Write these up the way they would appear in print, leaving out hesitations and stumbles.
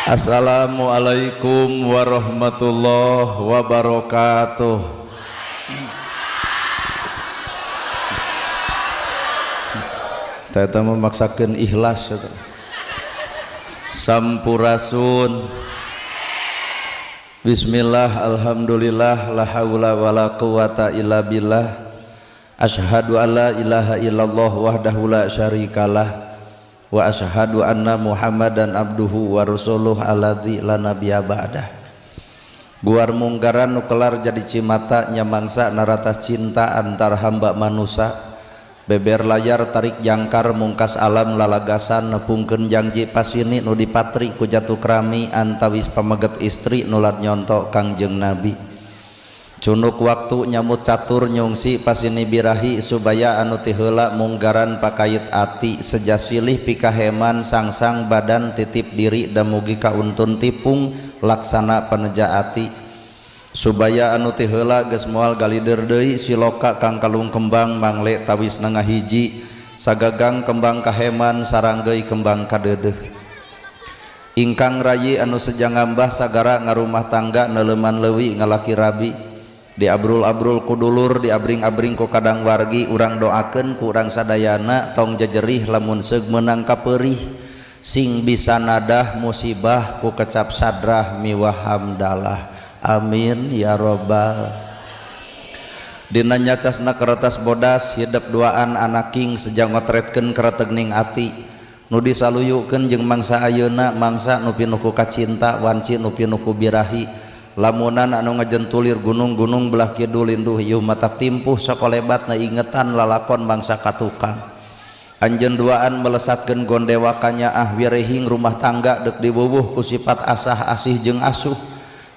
Assalamualaikum warahmatullahi wabarakatuh. Teta memaksakan ikhlas. Sampurasun. Bismillah, alhamdulillah, la haula wala quwata illa billah. Asyhadu alla ilaha illallah wahdahu la syarikalah wa asyhadu anna Muhammadan abduhu wa rasuluh alladzi la nabiyya ba'dah. Guar munggaran nu kelar jadi cimata nyamangsa naratas cinta antar hamba manusa. Beber layar tarik jangkar mungkas alam lalagasan nepungkeun janji pasini nu dipatri ku jatuh krami antawis pameget istri nulat nyontok Kangjeng Nabi. Cunuk waktu nyamut catur nyungsi pasini birahi subaya anu ti heula munggaran pakait ati seja silih pikaheman sangsang badan titip diri damugi kauntun tipung laksana paneja ati subaya anu ti heula geus moal galider deui siloka kang kalung kembang mangle tawis nengah hiji sagagang kembang kaheman saranggeuy kembang kadeudeuh ingkang rayi anu seja ngambah sagara ngarumah tangga neuleman leuwi ngalaki rabi diabrul-abrul ku dulur diabring-abring ku kadang wargi urang doakeun ku urang sadayana tong jejerih lamun seug meunang kapeurih sing bisa nadah musibah ku kecap sadrah miwah hamdalah amin ya robbal. Dina nyacasna kertas bodas hidep duaan anaking sejak ngotretkeun keretegning ati nu disaluyukeun jeung mangsa ayeuna mangsa nu pinuh ku kacinta wanci nu pinuh ku birahi lamunan anu ngajentulir gunung-gunung belah kidul linduh ieu matak timpuh sakolebatna ingetan lalakon mangsa katukang anjeun duaan melesatkeun gondewakanya ah wirehing rumah tangga deuk diwuwuh ku sifat asah asih jeung asuh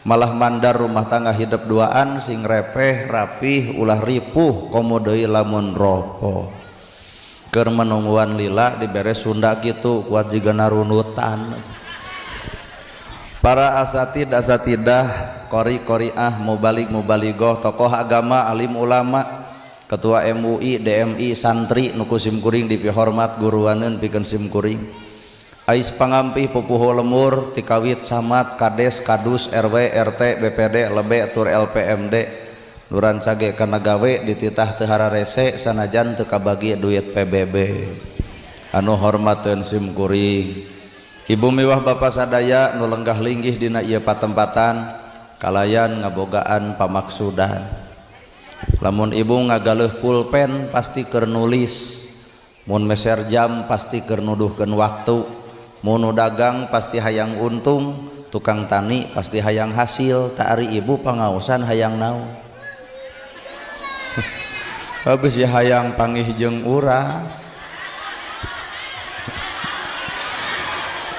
malah mandar rumah tangga hidup duaan sing repeh rapih ulah ripuh komo deui lamun ropo keur menungguan lila dibere Sunda kitu kuat jiga narunutan. Para asatid asatidah qori qoriah mubalik mubaligoh tokoh agama alim ulama ketua MUI DMI santri nu ku simkuring dipihormat guruaneun pikeun simkuring ais pangampih pupuhu lemur tikawit camat kades kadus RW RT BPD lebe tur LPMD nu rancage kana gawe dititah teu hararese sanajan teu kabagi duit PBB anu hormateun simkuring ibu miwah bapa sadaya nu lenggah linggih dina ieu patempatan kalayan ngabogaan pamaksudan. Lamun ibu ngagaleuh pulpen pasti keur nulis, mun meser jam pasti keur nuduhkeun waktu, mun nu dagang pasti hayang untung, tukang tani pasti hayang hasil, tak ari ibu pangaosan hayang naon. Habis ya hayang pangih jeung urang.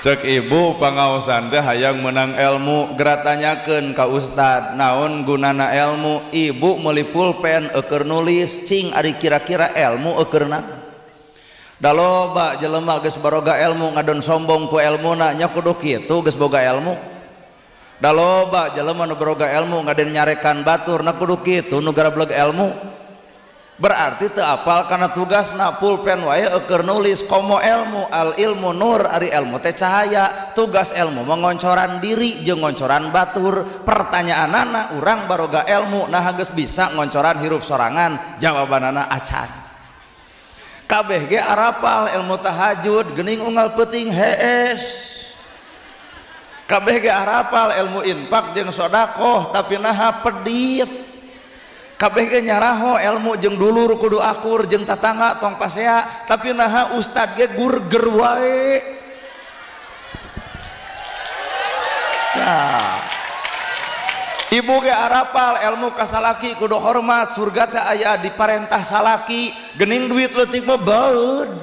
Cek ibu pangaosan teh hayang menang ilmu, geratanyakeun ka ustad naon gunana ilmu, ibu meuli pulpen eueur nulis cing ari kira-kira ilmu eueurna. Da loba jelema geus baroga ilmu ngadon sombong ku elmuna nya kudu kitu geus boga ilmu. Da loba jelema nu baroga ilmu ngaden nyarekan batur na kudu kitu nu garableg ilmu. Berarti teu apal kana tugasna pulpen wae eueur nulis komo ilmu al ilmu nur ari ilmu teh cahaya tugas ilmu mengoncoran diri jeung ngoncoran batur pertanyaanana urang baroga ilmu nah geus bisa ngoncoran hirup sorangan jawabanana acan kabeh ge arapal ilmu tahajud geuning unggal peuting hees kabeh ge arapal ilmu infak jeung sodakoh tapi naha pedit kabeh ge nyaraho ilmu jeung dulur kudu akur jeung tatangga tong pasea tapi naha ustad ge gurger wae. Nah, ibu ge arapal ilmu ka salaki kudu hormat surga teh aya di parentah salaki geuning duit leutik mah baeud.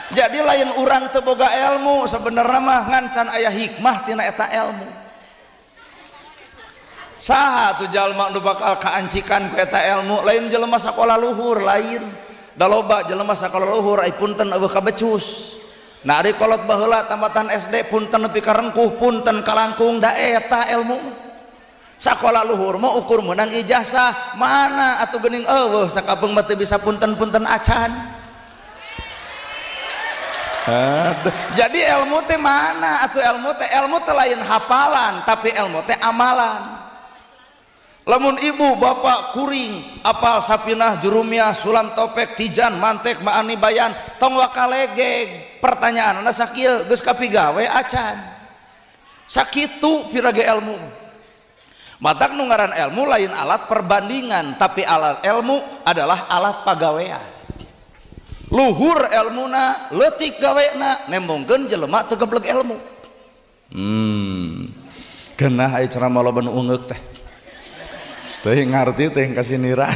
Jadi lain urang teu boga ilmu sebenarnya mah ngan can aya hikmah tina eta ilmu. Saha tuh jalma nu bakal kaancikan ku eta ilmu lain jelema sakola luhur lain da loba jelema sakola luhur ai punten eueuh kabecus nah ari kolot baheula tamatan SD punten nepi ka rengkuh punten kalangkung da eta ilmu sakola luhur mah ukur meunang ijazah mana atuh geuning eueuh sakapeung mah teu bisa punten-punten acan. Aduh. Jadi ilmu teh mana atau ilmu teh lain hafalan, tapi ilmu teh amalan. Lamun ibu bapak kuring apal Safinah, Jurumiyah, Sulam Topek, Tijan, Mantek, Maani, Bayan, tong waka legeg. Pertanyaan sakieu, geus kapigawe acan? Sakitu pirage ilmu. Matak nu ngaran ilmu lain alat perbandingan, tapi alat ilmu adalah alat pagawean. Luhur ilmuna, leutik gawena, nembongkeun jelema teu gebleg ilmu. Genah aya ceramah loba nu ungeuk teh. Teuing ngarti teuing kasiniran.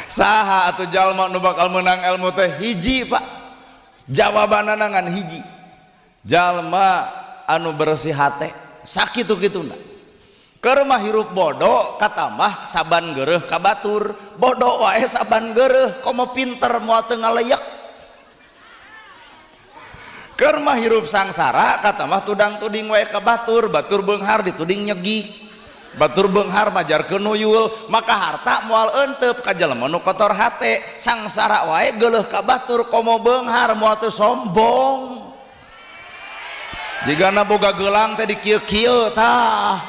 Saha atuh jalma nu bakal menang ilmu teh? Hiji, Pak. Jawabanana ngan hiji. Jalma anu bersih hate, sakitu-kituna. Keur mah hirup bodoh katamah saban geureuh ka batur, bodoh wae saban geureuh, komo pinter moal teu ngaleyak. Keur mah hirup sangsara katamah tudang tuding wae ka batur, batur beunghar dituding nyegi. Batur beunghar majarkeun nuyul, maka harta moal eunteup ka jelema nu kotor hate. Sangsara wae geuleuh ka batur, komo beunghar moal teu sombong. Jigana boga gelang teh dikieu-kieu tah.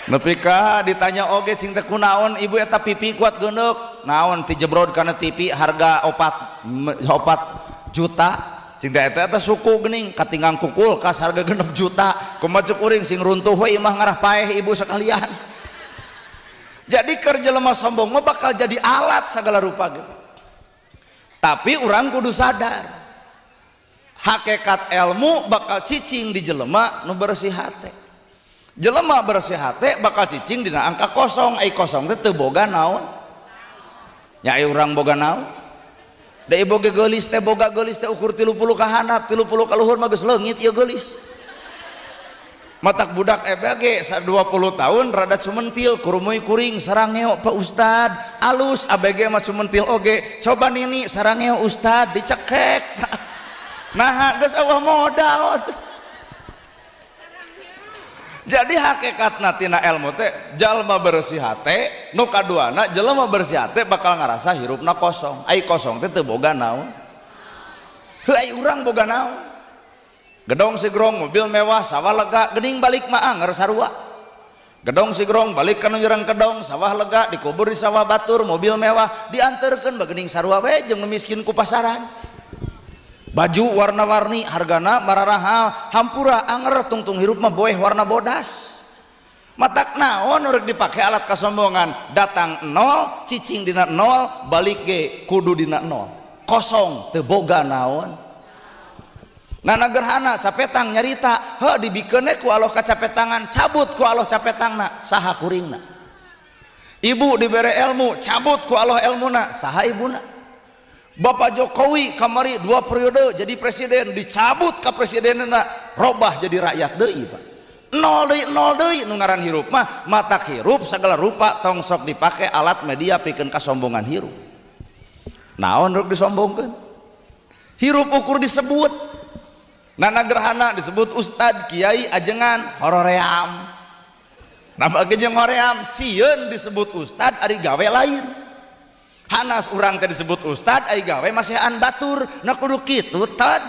Nepi ka ditanya oge cing teh kunaon ibu eta pipi kuat geundeuk, naon ti jebrod kana TV harga 4 juta, cing teh eta eta suku geuning katinggang ku kulkas harga 6 juta, kumaha ceuk uring sing runtuh we imah ngarah paeh ibu sekalian. Jadi keur jelema sombong mah bakal jadi alat segala rupa gitu. Tapi urang kudu sadar hakikat ilmu bakal cicing di jelema nu bersih hate. Jelema bersih hate bakal cicing dina angka kosong, ai kosong teh teu boga naon. Nya ai urang boga naon? Da ieu boga geulis teh, boga geulis teh ukur 30 ka handap, 30 ka luhur mah geus leungit ieu geulis. Matak budak EBG 20 tahun rada cumentil, kurumuy kuring sarangeo Pak Ustad, alus ABG mah cumentil oge, coba nini sarangeo Ustad dicekek. Nah, geus eueuh modal. Jadi hakikatna tina ilmu teh jalma bersih hate, nu kaduana jelema bersih hate bakal ngarasa hirupna kosong. Ai kosong teh teu boga naon. Heuh, ai urang boga naon? Gedong sigrong, mobil mewah, sawah lega, geuning balik mah anger sarua. Gedong sigrong balik ka nu nyerang kedong, sawah lega, dikubur di sawah batur, mobil mewah dianterkeun bagening sarua we jeung nu miskin ku pasaran. Baju warna-warni hargana mararahal, hampura anger tungtung hirup mah boeh warna bodas. Matak naon urang dipake alat kasombongan, datang nol, cicing dina nol, balik ge kudu dina nol. Kosong teu boga naon. Nana gerhana capetang nyarita, heuh dibikeun ku Allah kacapetangan, cabut ku Allah capetangna, saha kuringna. Ibu dibere ilmu, cabut ku Allah ilmuna, saha ibuna. Bapak Jokowi kamari 2 periode jadi presiden, dicabut ka presidenna, robah jadi rakyat deui, Pak. Nol deui, nol deui nu ngaran hirup mah, matak hirup segala rupa tong sok dipake alat media pikeun kasombongan hirup. Naon rek disombongkeun? Hirup ukur disebut. Nana gerhana disebut ustad, kiai, ajengan, horoream. Nambah ge jeung hoream, sieun disebut ustad ari gawe lain. Hanas urang teh disebut ustad ari gawe masihan batur, nah kudu kitu tad.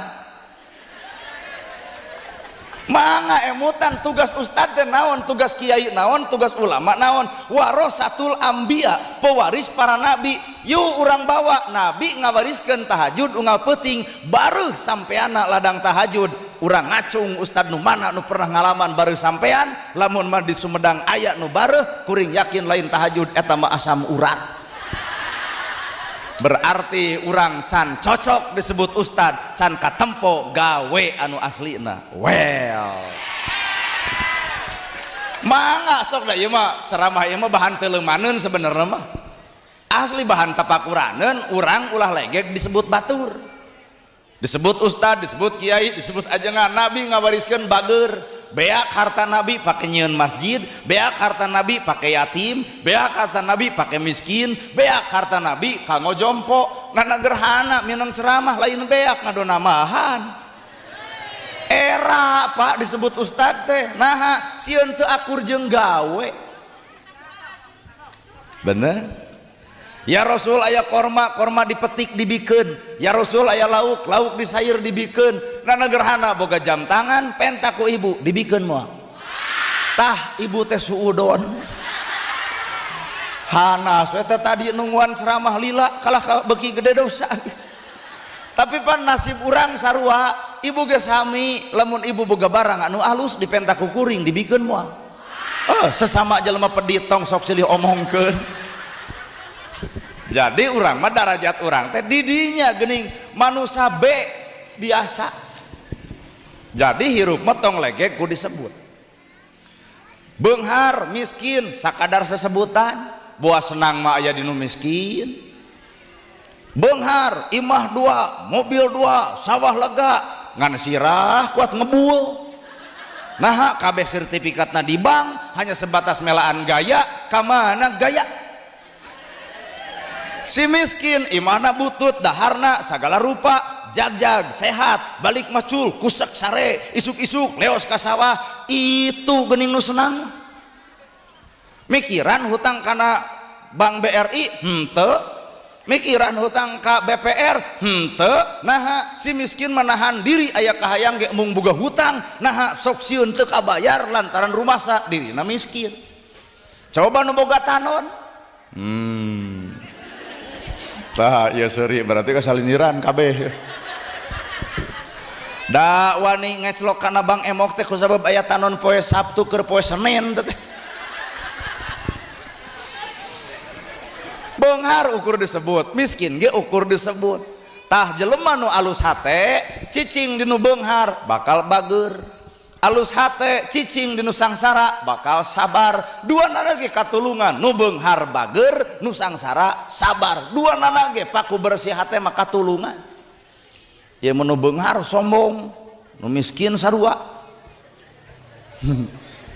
Mangga emutan tugas ustad teh naon, tugas kiai naon, tugas ulama naon, warasatul anbiya, pewaris para nabi. Yuk urang bawa nabi ngawariskeun tahajud unggal peuting, bareuh sampeana ladang tahajud. Urang ngacung ustad nu mana nu pernah ngalaman bareuh sampean, lamun mah di Sumedang aya nu bareuh, kuring yakin lain tahajud eta mah asam urat. Berarti urang can cocok disebut ustad, can katempo gawe anu aslina. Well, mangga sok da ieu mah ceramah ieu mah bahan teuleumaneun sebenarnya mah. Asli bahan tapakuraneun, urang ulah legeg disebut batur. Disebut ustad, disebut kiai, disebut ajengan. Nabi ngawariskeun bager. Beak harta nabi pake nyieun masjid, beak harta nabi pake yatim, beak harta nabi pake miskin, beak harta nabi kanggo jompo. Nana gerhana minang ceramah lain beak ngadonamahan. Era Pak disebut ustad teh, naha sieun teu akur jeung gawe. Bener? Ya Rasul aya korma, korma dipetik dibikeun. Ya Rasul aya lauk, lauk disair dibikeun. Nana gerhana boga jam tangan, penta ku ibu dibikeun moal. Tah ibu teh suudon. Hanas we teh tadi nungguan ceramah lila kalah beuki gede dosa. Tapi pan nasib urang sarua, ibu ge sami, lamun ibu boga barang anu alus dipenta ku kuring dibikeun moal. Oh, sesama jelema pedit tong sok silih omongkeun. Jadi urang mah darajat urang teh didinya geuning manusia B biasa. Jadi hirup mah tong legek ku disebut. Beunghar miskin sakadar sesebutan, buah senang mah aya dinu miskin. Beunghar imah dua, mobil dua, sawah lega, ngan sirah kuat ngebul. Nah, kabeh sertifikatna di bank hanya sebatas melaan gaya, kamana gaya? Si miskin imahna butut, daharna sagala rupa, jag-jag sehat, balik macul, kusek sare, isuk-isuk leos ka sawah, itu geuning nu senang. Mikiran hutang kana Bank BRI henteu, mikiran hutang ka BPR henteu. Naha si miskin menahan diri aya kahayang ge mung boga hutang, naha sok sieun teu kabayar lantaran rumasa dirina miskin. Coba nu boga tanon. Tah ieu seuri berarti kasalindiran kabeh. Da wani ngeclok kana Bank Emok teh kusabab aya tanon poe Sabtu keur poe Senin teh. Beunghar ukur disebut, miskin ge ukur disebut. Tah jelema nu alus hate cicing dinu beunghar bakal bager. Alus hate cicing dinu sangsara bakal sabar. Dua nana ge katulungan, nu beunghar bager, nu sangsara sabar. Dua nana ge paku bersih hate mah katulungan. Ya mun nu beunghar sombong, nu miskin sarua.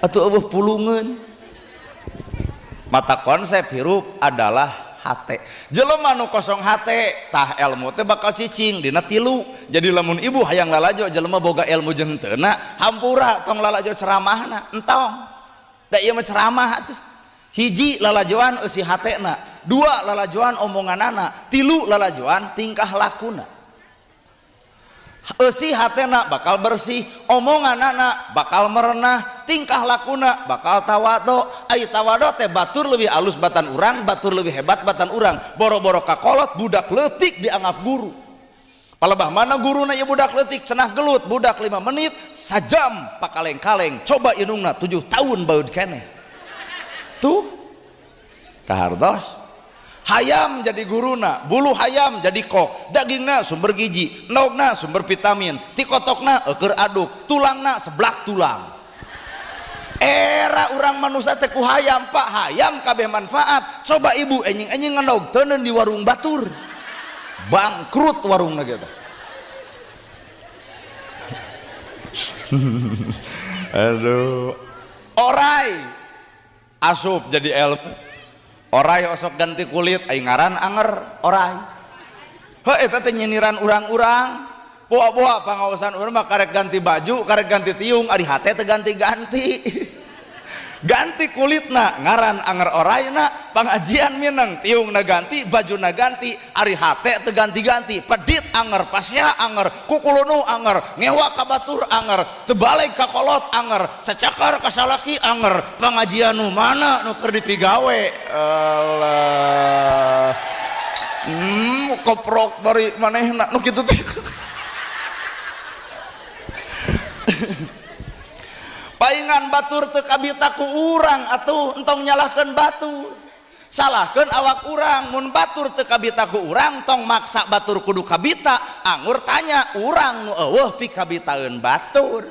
Atuh eueuh pulungeun. Mata konsep hirup adalah hate. Jelema nu kosong hate tah ilmu teh bakal cicing dina tilu. Jadi lamun ibu hayang lalajo jelema boga ilmu jeung teuna, hampura tong lalajo ceramahna, entong. Da ieu mah ceramah atuh. Hiji lalajoan eusi hatena, dua lalajoan omonganana, tilu lalajoan tingkah lakuna. Eusi hatena bakal bersih, omonganana bakal merenah, tingkah lakuna bakal tawado. Ai tawado teh batur leuwih alus batan urang, batur leuwih hebat batan urang. Boro-boro kakolot budak leutik dianggap guru. Palebah mana guruna ieu budak leutik cenah gelut budak 5 menit sajam pakaleng-kaleng, coba indungna 7 tahun baeud keneh. Tuh kahartos. Hayam jadi guruna, bulu hayam jadi kok, dagingna sumber gizi, endogna sumber vitamin, tikotokna eueur aduk, tulangna seblak tulang. Era urang manusia teh ku hayam, Pak, hayam kabeh manfaat. Coba ibu enjing-enjing ngendog teuneun di warung batur. Bangkrut warungna gitu. Aduh. Orai asup jadi ilmu. Orai osok ganti kulit aing ngaran anger orai. Heuh eta teh nyiniran urang-urang. Boa-boa pangaosan urang mah karek ganti baju, karek ganti tiung, ari hate teh ganti-ganti. Ganti kulitna ngaran anger oraina, pangajian mineng tiungna ganti, bajuna ganti, ari hate teu ganti-ganti, pedit anger, pasea anger, kukulunu anger, ngewa ka batur anger, teu baleg ka kolot anger, cacakar ka salaki anger, pangajian nu mana nu keur dipigawe. Allah. Koprok bari manehna nu kitu teh. Paingan batur teu kabita ku urang atuh, entong nyalahkeun batur. Salahkeun awak urang, mun batur teu kabita ku urang tong maksa batur kudu kabita, angur tanya urang nu eueuh pikabitaeun batur.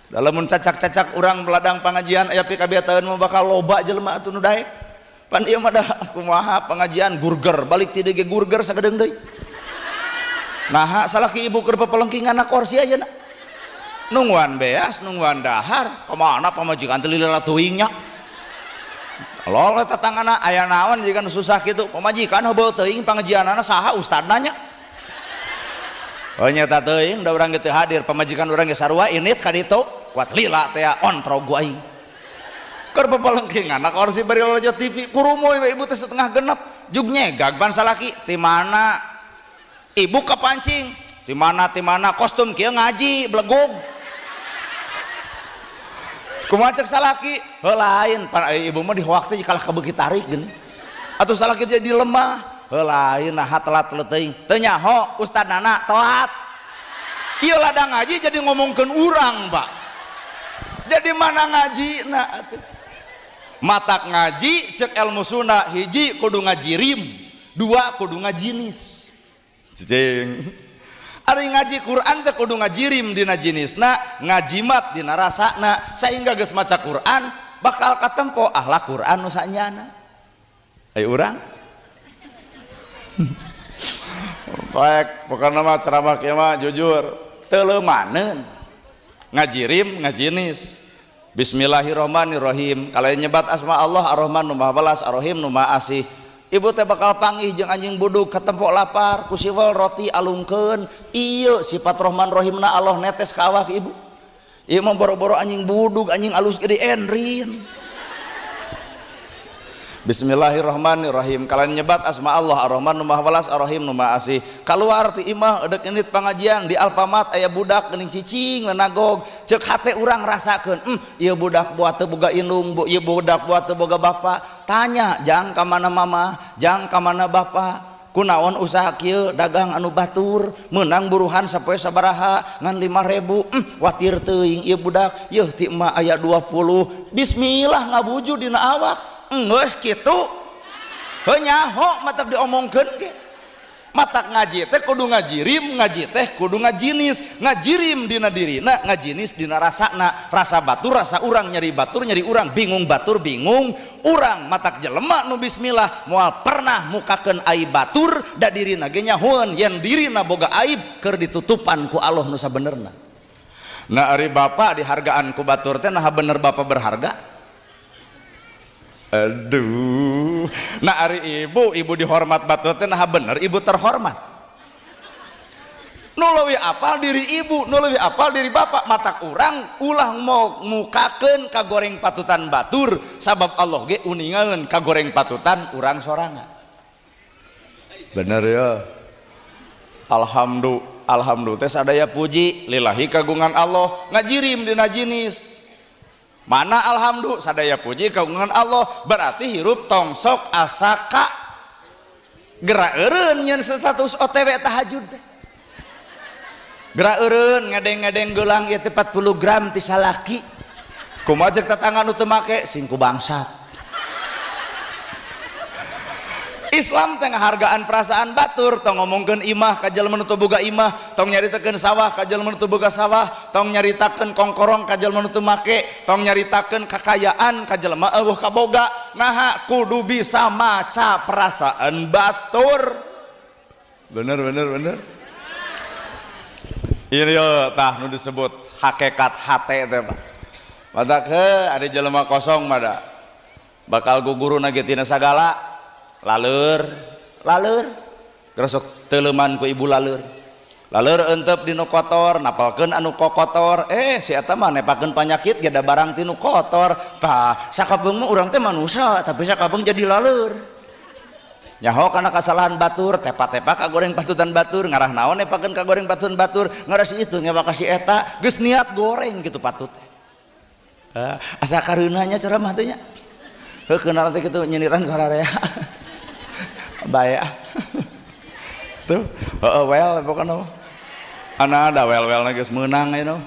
Da lamun cacak-cacak urang beladang pangajian aya pikabitaeun mah bakal loba jelema atuh nu daek. Pan ieu mah da kumaha pangajian gurger, balik ti deui ge gurger sagedeung deui. Naha salaki ibu keur pepelengkingan na kursi ayeuna. Nungguan beas, nungguan dahar, kemana pamajikan teh lila teuing nya. Lol eta tangana aya naon jiga nu susah kitu, pamajikan heubeul teuing pangajianana saha ustadna nya. Oh nyata teuing da urang ge teu hadir, pamajikan urang ge sarua init ka ditu, kuat lila teh ontrog ku aing. Keur pepelengkingan na kursi bari lalajo TV, kurumoy we ibu teh setengah genep, Jug nyegag pan salaki, ti mana? Ibu kepancing, ti mana ti mana kostum kieu ngaji belegug. Kumaha cek salaki? Heuh lain, pan ibu mah dihoak teh kalah kabeuki tarik geuning. Atuh salaki jadi lemah. Heuh lain naha telat leuteung. Teu nyaho ustadnana telat. Ieu ladang ngaji jadi ngomongkeun urang, Pak. Jadi mana ngajina atuh? Matak ngaji cek ilmu Sunda hiji kudu ngajirim, dua kudu ngajinis. Cicing. Ari ngaji Quran teh kudu ngajirim dina jinisna, ngajimat dina rasana, sehingga geus maca Quran bakal katempo akhlak Quran nu sanyana. Ayo urang. Baik, pokokna mah ceramah kieu mah jujur, teu leumaneun. Ngajirim, ngajinis. Bismillahirrahmanirrahim. Kalayan nyebat asma Allah Ar-Rahman nu Maha Welas, Ar-Rahim nu Maha Asih. Ibu teh bakal panggih jeung anjing budug katempok lapar ku siwel roti alungkeun. Ieu sifat Rahman Rahimna Allah netes ka awak ibu. Ieu mah boro-boro anjing budug, anjing alus gede enrin. Bismillahirrahmanirrahim. Kalayan nyebat asma Allah Ar-Rahman nu Maha Welas, Ar-Rahim nu Maha Asih. Kaluar ti imah edek indit pangajian di Alfamart aya budak geuning cicing lenagog. Ceuk hate urang rasakeun, ieu budak buat teu boga indung, ieu budak buat teu boga bapa. Tanya, jang ka mana mama, jang ka mana bapa? Kunaon usaha kieu dagang anu batur, meunang buruhan sapoe sabaraha ngan 5.000. Watir teuing ieu budak, yeuh ti emak aya 20. Bismillah ngawujud dina awak. Enggeus kitu. Heuh nyaho matak diomongkeun ge. Matak ngaji teh kudu ngajirim, ngaji teh kudu ngajinis, ngajirim dina dirina, ngajinis dina rasana, rasa batur rasa urang, nyeri batur nyeri urang, bingung batur bingung urang. Matak jelema nu bismillah moal pernah mukakeun aib batur, da dirina ge nyahoeun yen dirina boga aib keur ditutupan ku Allah nu sabenerna. Nah ari bapak dihargaan ku batur teh naha bener bapak berharga? Aduh. Nah ari ibu, ibu dihormat batur teh naha bener ibu terhormat. Nu leuwih apal diri ibu, nu leuwih apal diri bapak. Matak urang ulah mau mukakeun kagoreng patutan batur, sabab Allah ge uningaeun kagoreng patutan urang sorangan. Bener ya. Alhamdulillah, alhamdulillah teh sadaya puji lillahi kagungan Allah, ngajirim dina jinis. Mana alhamdulillah sadaya puji kagungan Allah berarti hirup tong sok asa ka gerak eureun nyeun status OTW tahajud teh. Gerak eureun ngedeng-ngedeng geulang ieu teh 40 gram ti salaki. Kumaha ceuk tetangga nu teu make sing ku bangsat. Islam teh ngahargaan perasaan batur, tong ngomongkeun imah ka jelema nu teu boga imah, tong nyaritakeun sawah ka jelema nu teu boga sawah, tong nyaritakeun kongkorong ka jelema nu teu make, tong nyaritakeun kakayaan ka jelema eueuh kaboga. Naha kudu bisa maca perasaan batur. Bener bener bener. Ieu tah nu disebut hakikat hate teh Pak. Matak heuh ada jelema kosong mah da. Bakal guguruna ge tina sagala. Laleur, laleur, gresok teuleman ku ibu laleur. Laleur entep dinu kotor, napalkeun anu kokotor. Si eta mah nepakeun panyakit ge da barang tinu kotor. Tah, sakapeung mah urang teh manusia, tapi sakapeung jadi laleur. Nyaho kana kasalahan batur, tepa-tepa kagoreng patutan batur, ngarah naon nepakeun kagoreng patutan batur, ngarah si itu ngewa ka si eta, geus niat goreng kitu patut teh. Asa kareunanya ceramah teh nya. Heuh keunana teh kitu nyiniran sararea. Bae ah. Tuh, heeh well pokona mah. Ana ada well-well geus meunang ayeuna.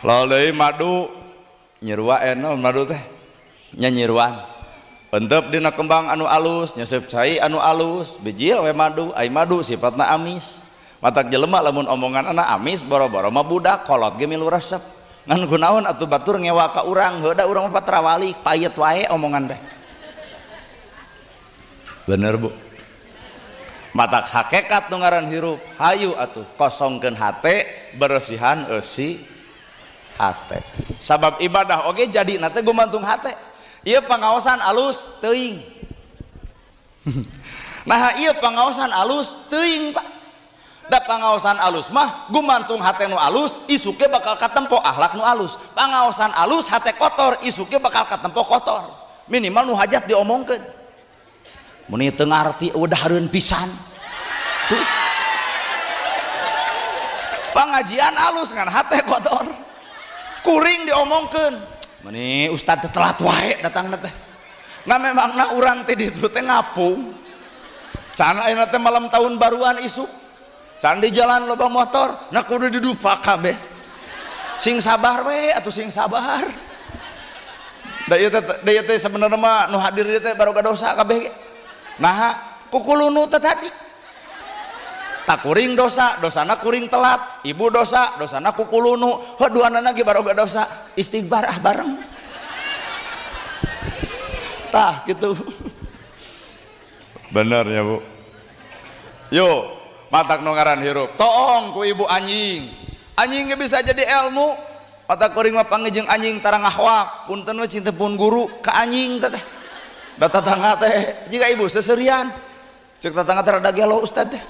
Lol deui madu nyerua eno madu teh. Nya nyiruan. Entep dina kembang anu alus, nyesep cai anu alus, bijil we madu, ai madu sifatna amis. Matak jelema lamun omongan anak amis boro-boro mah budak kolot ge milu resep. Ngan kunaon atuh batur ngewa ka urang, heuh da urang mah patrawali, payet wae omongan teh. Bener Bu. Matak hakikat nu ngaran hirup, hayu atuh kosongkeun hate, beresihan eusi hate. Sabab ibadah oge jadi na teh gumantung hate. Ieu pangaosan alus teuing. Nah ieu pangaosan alus teuing Pak. Da pangaosan alus mah gumantung hate nu alus, isuke bakal katempo akhlak nu alus. Pangaosan alus hate kotor, isuke bakal katempo kotor. Minimal nu hajat diomongkeun. Meni teu ngarti udah hareun pisan. Tuh. Pengajian alus ngan hate kotor. Kuring diomongkeun. Meni ustad teh telat wae datang teh. Nah memangna urang teh ditu teh ngapung. Can ayeuna teh malam tahun baruan isuk. Can di jalan loba motor, nah kudu didupak kabeh. Sing sabar we atuh, sing sabar. Da ieu teh, da ieu teh sebenarnya mah nu hadir ieu teh baroga dosa kabeh ge. Nah, kukulunu teh tadi. Tak kuring dosa, dosana kuring telat, ibu dosa, dosana kukulunu. Heuh, duanana ge baroga dosa, istighfar ah bareng. Tah gitu. Bener ya, Bu. Yo, matak nu ngaran hirup. Toong ku ibu anjing. Anjing ge bisa jadi ilmu. Matak kuring mah panggih anjing tara ngahwak. Punten we, cinta pun guru ka anjing teh. Da tetangga teh jika ibu seserian. Cek tetangga teh rada gelo ustad teh.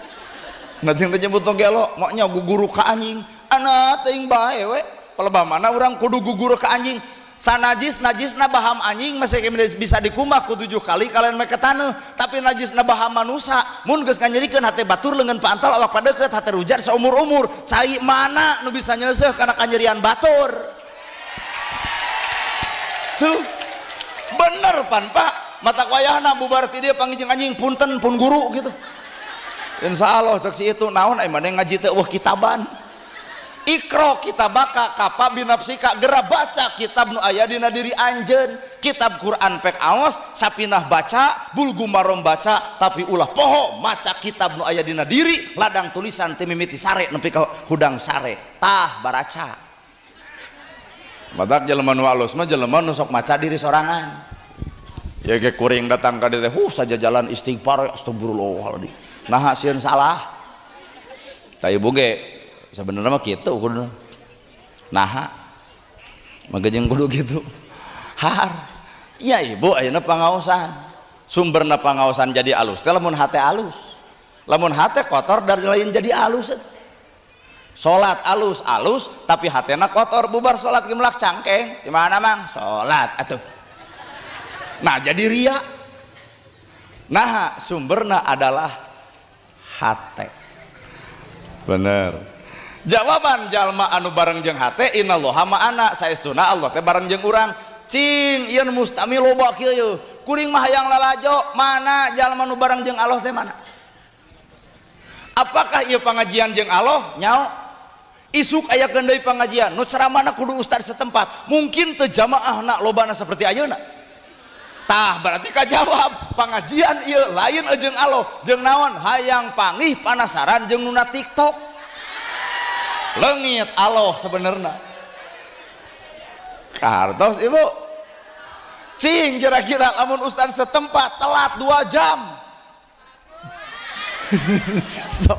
Nah jeung teh nyebut gelo, maknya guguru ka anjing. Ana teuing bae we. Palebah mana urang kudu guguru ka anjing. Sanajis najisna baham anjing masih bisa dikumbah ku 7 kali kalian make taneuh, tapi najisna baham manusa mun geus nganyerikeun hate batur, leungeun paantal, awak padeukeut, hate rujar saumur-umur, cai mana nu bisa nyeuseuh kana kanyerian batur? Tuh bener pan, Pak. Mata wayahna bubar ti dieu panggih jeung anjing, punten pun guru gitu. Insya Allah cek si itu, naon ai maneh ngaji teh eueuh kitaban. Iqro kitabaka kafa binafsika, gera baca kitab nu aya dina diri anjeun. Kitab Quran pek aos, Sapinah baca, Bulgu Marom baca, tapi ulah poho maca kitab nu aya dina diri, ladang tulisan ti mimiti sare nepi ka hudang sare. Tah baraca. Matak jelema nu alus mah jelema nu sok maca diri sorangan. Ya ge kuring datang ka dieu teh, saja jalan istighfar, astagfirullahaladzim. Nah sieun salah. Tah ibu ge sebenarnya mah kitu kudu. Naha mah jeung kudu kitu. Har. Ya ibu ayeuna pangaosan. Sumberna pangaosan jadi alus teh lamun hate alus. Lamun hate kotor dari lain jadi alus eta. Salat alus alus tapi hatena kotor, bubar salat ge melak cangkeng. Di mana mang? Salat atuh. Nah jadi ria. Nah sumberna adalah hate. Bener. Jawaban jalma anu bareng jeung hate, innallaha ma'ana, saestuna Allah teh bareng jeung urang. Cing ieu nu mustami loba kieu yeuh. Kuring mah hayang lalajo, mana jalma nu bareng jeung Allah teh mana? Apakah ieu pangajian jeung Allah? Nyao. Isuk aya deui pangajian, nu ceramahna kudu ustad setempat. Mungkin teu jamaahna lobana seperti ayeuna. Tah berarti kajawab pangajian ieu lain jeung Allah, jeung naon? Hayang pangih panasaran jeung nuna TikTok. Leungit Allah sebenarnya. Kartos ibu. Cing kira-kira lamun ustad setempat telat 2 jam. So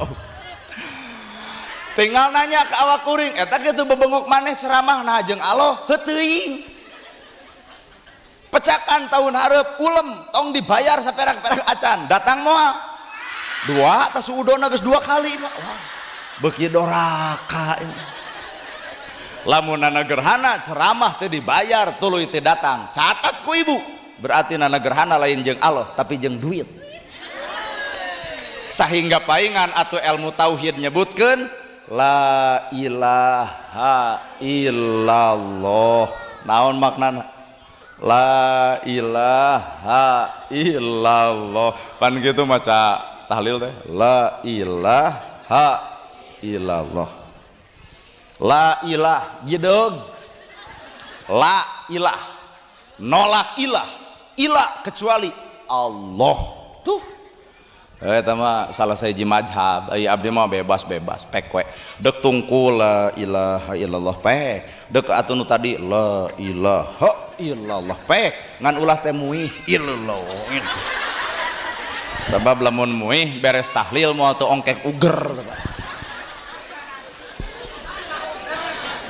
tinggal nanya ke awak kuring, eta kitu bebengok maneh ceramah nah jeung Allah heuh teuing. Pecakan tahun hareup ulem tong dibayar saperak-perak acan datang moal dua tas udona geus 2 kali Pak. Wah, beuki doraka ini. Lamun nana gerhana ceramah teu dibayar tuluy teu datang, catat ku ibu, berarti nana gerhana lain jeung Allah tapi jeung duit. Sehingga paingan atau ilmu tauhid nyebutkeun la ilaha illallah. Naon maknana la ilaha illallah? Pan gitu maca tahlil teh la ilaha illallah. La ilah gideg, la ilah nolak ilah, ilah kecuali Allah. Tuh eta mah salah sahiji mazhab. Ai abdi mah bebas-bebas pek we. Dek tungku la ilaha illallah pek, dek atuh nu tadi la ilaha illallah pek, ngan ulah teh muih illallah. Sabab lamun muih beres tahlil moal teu ongkek uger.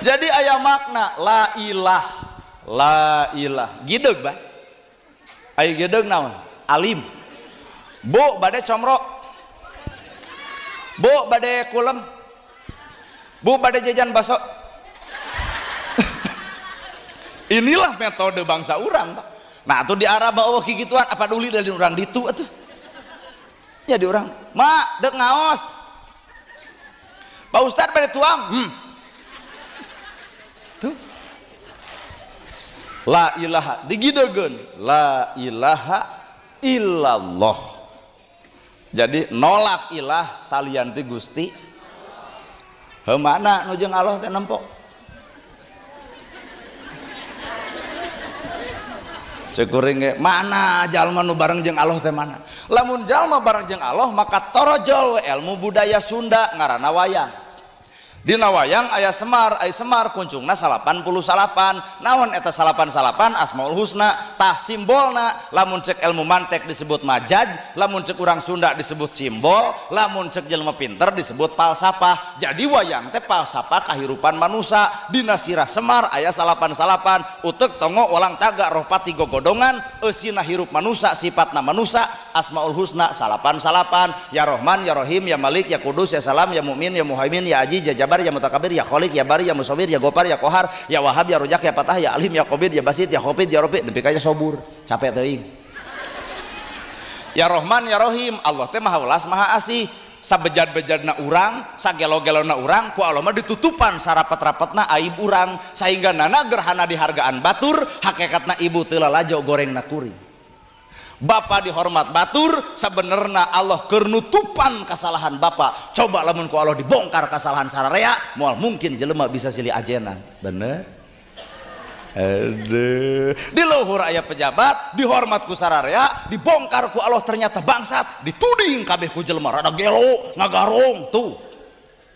Jadi aya makna la ilah, la ilah gideg bah. Aya gideg naon? Alim. Bu bade comro, bu bade kulem, bu bade jajan bakso. Inilah metode bangsa urang, Pak. Nah atuh di Arab bawa kikituan apa duli dari urang ditu atuh. Jadi orang mak dek ngaos Pak Ustad pada tuang. Tuh la ilaha digidegeun la ilaha illallah. Jadi nolak ilah salian ti Gusti. Heuh mana nu jeung Allah teh nempo. Cek kuring ge mana jalma nu bareng jeung Allah teh mana? Lamun jalma bareng jeung Allah maka torojol we ilmu budaya Sunda ngaranna wayang. Dina wayang aya Semar, aya Semar kuncungna 88. Naon eta 88? Asmaul Husna. Tah simbolna lamun cek ilmu mantek disebut majaj, lamun cek urang Sunda disebut simbol, lamun cek jelema pinter disebut falsafah. Jadi wayang teh falsafah kahirupan manusia. Dina sirah Semar aya 88, utek tongo walang taga roh pati gogodongan, eusina hirup manusia, sifatna manusia, Asmaul Husna 88, ya Rohman, ya Rohim, ya Malik, ya Kudus, ya Salam, ya Mukmin, ya Muhaimin, ya Aziz, ya Jabar, ya Mutakabir, ya Khalik, ya Bari, ya Musawir, ya Gopar, ya Kohar, ya Wahab, ya Rojak, ya Patah, ya Alim, ya Qobid, ya Basit, ya Khopid, ya Rofi, nepi ka sobur, capek teuing. Ya Rohman, ya Rohim, Allah teh Maha Welas, Maha Asih. Sabejad-bejadna urang, sagelo-gelona urang, ku Allah mah ditutupan sarapet-rapetna aib urang, sehingga nana gerhana dihargaan batur, hakikatna ibu teu lalajo gorengna kuring. Bapak dihormat batur, sebenarnya Allah keur nutupan kesalahan bapak. Coba lamun ku Allah dibongkar kesalahan sararea, moal mungkin jelema bisa silih ajenan. Bener? Aduh. Di luhur aya pejabat, dihormat ku sararea, dibongkar ku Allah ternyata bangsat, dituding kabeh ku jelema rada gelo, ngagarong tuh.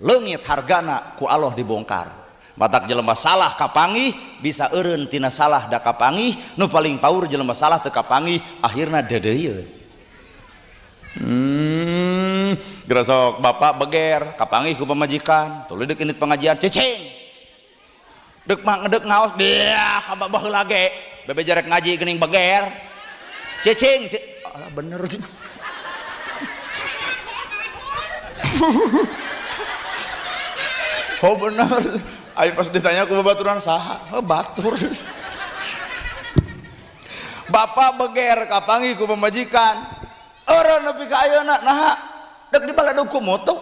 Leungit hargana ku Allah dibongkar. Matak jelema salah kapanggih bisa eureun tina salah da kapanggih, nu paling paur jelema salah teu kapanggih akhirna deudeuyeun. Gerasok bapak beger kapanggih ku pamajikan, tuluy deuk indit pengajian cicing. Deuk mah ngedek ngaos dia ka baheula ge, bebe jarek ngaji geuning beger. Cicing, alah bener. Oh bener. Ayo pas ditanya ku babaturan saha? Oh, batur. Bapak beger kapanggih ku pamajikan. Eureun nepi ka ayeuna naha? Deuk dibaledog ku moto.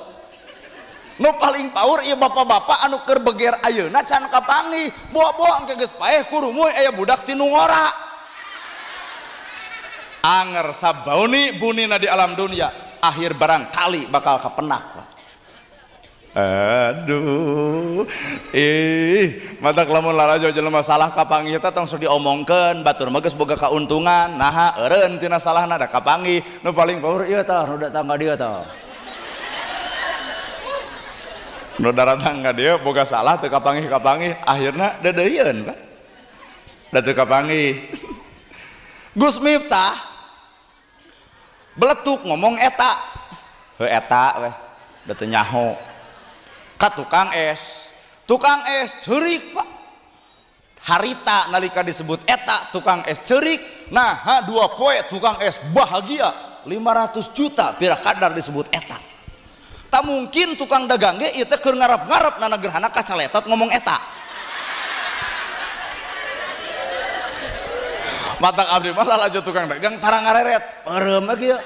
Nu paling paur ieu bapak-bapak anu keur beger ayeuna can kapanggih. Boa-boa engke geus paeh kurumuy aya budak ti nu ngora. Anger sabauni bunina di alam dunia, akhir barangkali bakal kapenak, Pak. Aduh, ih, matak lamun lalajo jelema salah kapanggih teh tong sok diomongkeun, batur mah geus boga kauntungan, naha eureun tina salahna da kapanggih, nu paling paur ieu tah, nu datang ka dieu tah. Nu daratang ka dieu boga salah teu kapanggih-kapanggih, akhirna deudeuyeun, Pak. Da teu kapanggih. Gus Miftah beletuk ngomong eta. Heuh eta weh, da teu nyaho. Ka tukang es ceurik Pak. Harita nalika disebut eta tukang es ceurik, nah ha, 2 poe tukang es bahagia 500 juta pira kadar disebut eta. Tak mungkin tukang dagang ge ieu teh keur ngarep-ngarep nana gerhana kacaletot ngomong eta. Matak abdi mah lalajo tukang dagang tara ngareret, peureum we kieu.